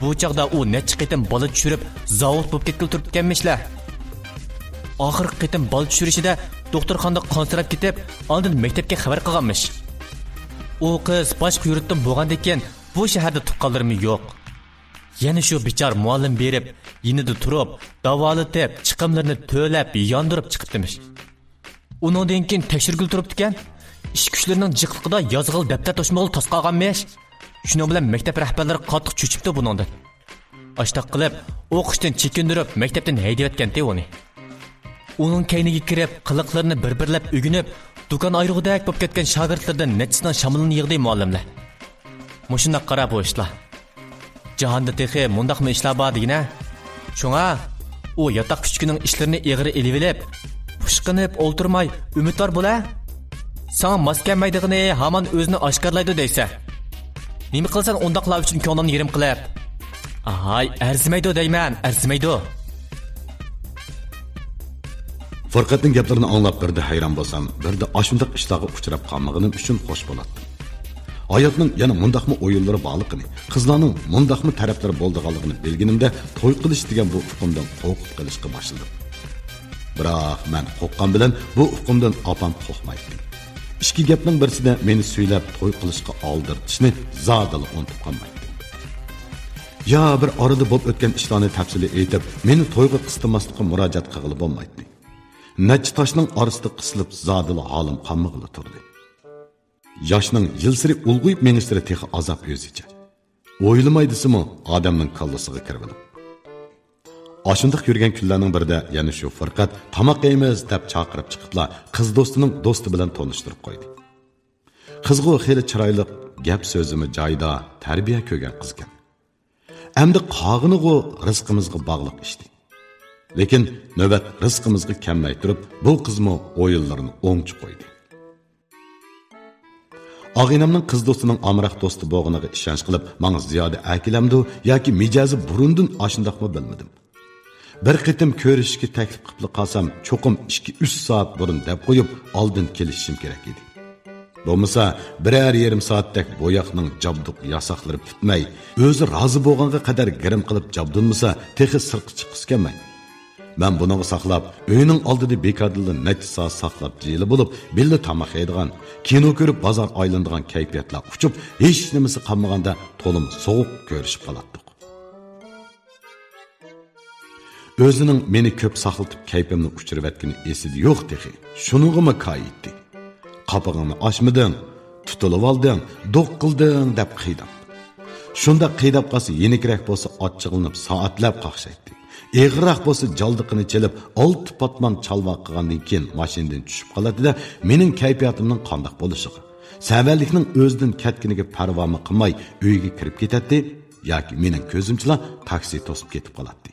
بۇ چاغدا ئۇ نەچچە قېتىم بالا چۈشۈرۈپ، زاۋۇت بولۇپ كەتكىلى تۇرۇپتىكەنمىشلە. ئاخىرقى قېتىم بالا چۈشۈرۈشىدە دوختۇرخانىدا قانسىراپ كېتىپ، ئاندىن مەكتەپكە خەۋەر قىلغانمىش. ئۇ قىز باشقا يۇرتتىن بولغاندىكىن، بۇ شەھەردە تۇغقانلىرىمۇ يوق. يەنە شۇ بىچارە مۇئەللىم بېرىپ، يېنىدا تۇرۇپ، داۋالىتىپ، چىقىملىرىنى تۆلەپ، ياندۇرۇپ چىقىپتىمىش. ئۇنىڭدىن كېيىن تەكشۈرگىلى تۇرۇپتىكەن، ئىچ كۈچلىرىنىڭ جىقلىقىدا يازغىلى دەپتەر توشمىغىلى تاس قالغانمىش. شۇنىڭ بىلەن مەكتەپ رەھبەرلىرى قاتتىق چۆچۈپتۇ بۇنىڭدىن. ئاشتاق قىلىپ، ئوقۇشتىن چېكىندۈرۈپ، مەكتەپتىن ھەيدىۋەتكەنتى ئۇنى. ئۇنىڭ كەينىگە كىرىپ، قىلىقلىرىنى بىر-بىرلەپ ئۆگىنىپ، دۇكان ئايرىغۇدەك بولۇپ كەتكەن شاگىرتلىرىدىن نەچچىسىنىڭ شامىلىنى يىغدى مۇئەللىملەر. مۇشۇنداق قارا بۇ ئىشلار. جاھاندا تېخى مۇنداقمۇ ئىشلار بار دېگىنە. شۇڭا، ئۇ ياتاق كۈچۈكىنىڭ ئىشلىرىنى ئېغىر ئېلىۋېلىپ، پۇشقىنىپ ئولتۇرماي، ئۈمىدۋار بول-ە. ساڭا ماس كەلمەيدىغىنى ھامان ئۆزىنى ئاشكارىلايدۇ دەيسە. نېمە قىلىسەن ئۇنداقلار ئۈچۈن كۆڭلۈڭنى يېرىم قىلىپ؟ ئاھاي، ئەرزىمەيدۇ دەيمەن، ئەرزىمەيدۇ. فۇرقەتنىڭ گەپلىرىنى ئاڭلاپ، بىردە ھەيران بولسام، بىردە ئاشۇنداق ئىشلارغا ئۇچراپ قالمىغىنىم ئۈچۈن خوش بولاتتىم. ھاياتنىڭ يەنە مۇنداقمۇ ئويۇنلىرى بارلىقىنى، قىزلارنىڭ مۇنداقمۇ تەرەپلىرى بولىدىغانلىقىنى بىلگىنىمدە، توي قىلىش دېگەن بۇ ئۇقۇمدىن قورقۇپ قېلىشقا باشلىدىم. بىراق مەن قورققان بىلەن بۇ ئۇقۇمدىن ئاپام قورقمايتتى. ئىككى گەپنىڭ بىرسىدە مېنى سۈيلەپ توي قىلىشقا ئالدىرىتىشنى زادىلا ئۇنتۇپ قالمايتتى. يا بىر ئارىدا بولۇپ ئۆتكەن ئىشلارنى تەپسىلىي ئېيتىپ، مېنى تويغا قىستىماسلىققا مۇراجىئەت قىلغىلى بولمايتتى. نەچچە تاشنىڭ ئارىسىدا قىسىلىپ، زادىلا ھالىم قالمىغىلى تۇردى. ياشنىڭ يىلسېرى ئۇلغىيىپ مېڭىشلىرى تېخى ئازاب ئۆزىچە. ئويلىماي دېسىمۇ، ئادەمنىڭ كاللىسىغا كىرىۋېلىپ. ئاشۇنداق يۈرگەن كۈنلەرنىڭ بىرىدە يەنە شۇ فۇرقەت تاماق يەيمىز دەپ چاقىرىپ چىقىپلا، قىز دوستىنىڭ دوستى بىلەن تونۇشتۇرۇپ قويدى. قىزغۇ خېلى چىرايلىق، گەپ سۆزىمۇ جايىدا، تەربىيە كۆرگەن قىزكەن. ئەمدى قالغىنىغۇ رىزقىمىزغا باغلىق ئىشتى. لېكىن نۆۋەت رىزقىمىزغا كەلمەي تۇرۇپ، بۇ قىزمۇ ئويۇنلىرىنى ئوڭچە قويدى. ئاغىنەمنىڭ قىز دوستىنىڭ ئامراق دوستى بولغىنىغا ئىشەنچ قىلىپ، ماڭا زىيادە ئەركىلەمدۇ ياكى مىجەزى بۇرۇندىن ئاشۇنداقمۇ بىلمىدىم. بىر قېتىم كۆرۈشۈشكە تەكلىپ قىپلا قالسام، چوقۇم ئىككى، ئۈچ سائەت بۇرۇن دەپ قويۇپ، ئالدىن كېلىشىشىم كېرەك ئىدى. بولمىسا، بىرەر يېرىم سائەتتەك بوياقنىڭ جابدۇق ياساقلىرى پۈتمەي، ئۆزى رازى بولغانغا قەدەر گىرىم قىلىپ جابدۇنمىسا، تېخى سىرتقا چىققۇسى كەلمەي. مەن بۇنىڭغا ساقلاپ، ئۆينىڭ ئالدىدا بىكاردىنلا نەچچە سائەت ساقلاپ جىلە بولۇپ، بىللە تاماق يەيدىغان، كىنو كۆرۈپ بازار ئايلىنىدىغان كەيپىياتلار ئۇچۇپ، ھېچ نېمىسى قالمىغاندا تولىمۇ سوغۇق كۆرۈشۈپ قالاتتۇق. ئۆزىنىڭ مېنى كۆپ ساقلىتىپ كەيپىمنى ئۇچۇرۇۋەتكىنى ئېسىدە يوق تېخى. شۇنىڭغىمۇ كايىتتى. قاپىقىڭنى ئاچمىدىڭ، تۇتۇلۇۋالدىڭ، دوق قىلدىڭ دەپ قىيناپ. شۇنداق قىيناپ قالسا يېنىكرەك بولسا ئاچچىقلىنىپ سائەتلەپ قاقشايتتى. ئېغىرراق بولسا جالدىقىنى چېلىپ، ئالتە پاتمان چالۋاق قىلغاندىن كېيىن ماشىنىدىن چۈشۈپ قالاتتى-دە، مېنىڭ كەيپىياتىمنىڭ قانداق بولۇشىغا، سەۋەنلىكنىڭ ئۆزىدىن كەتكىنىگە پەرۋامۇ قىلماي ئۆيگە كىرىپ كېتەتتى ياكى مېنىڭ كۆزۈمچىلا تاكسى توسۇپ كېتىپ قالاتتى.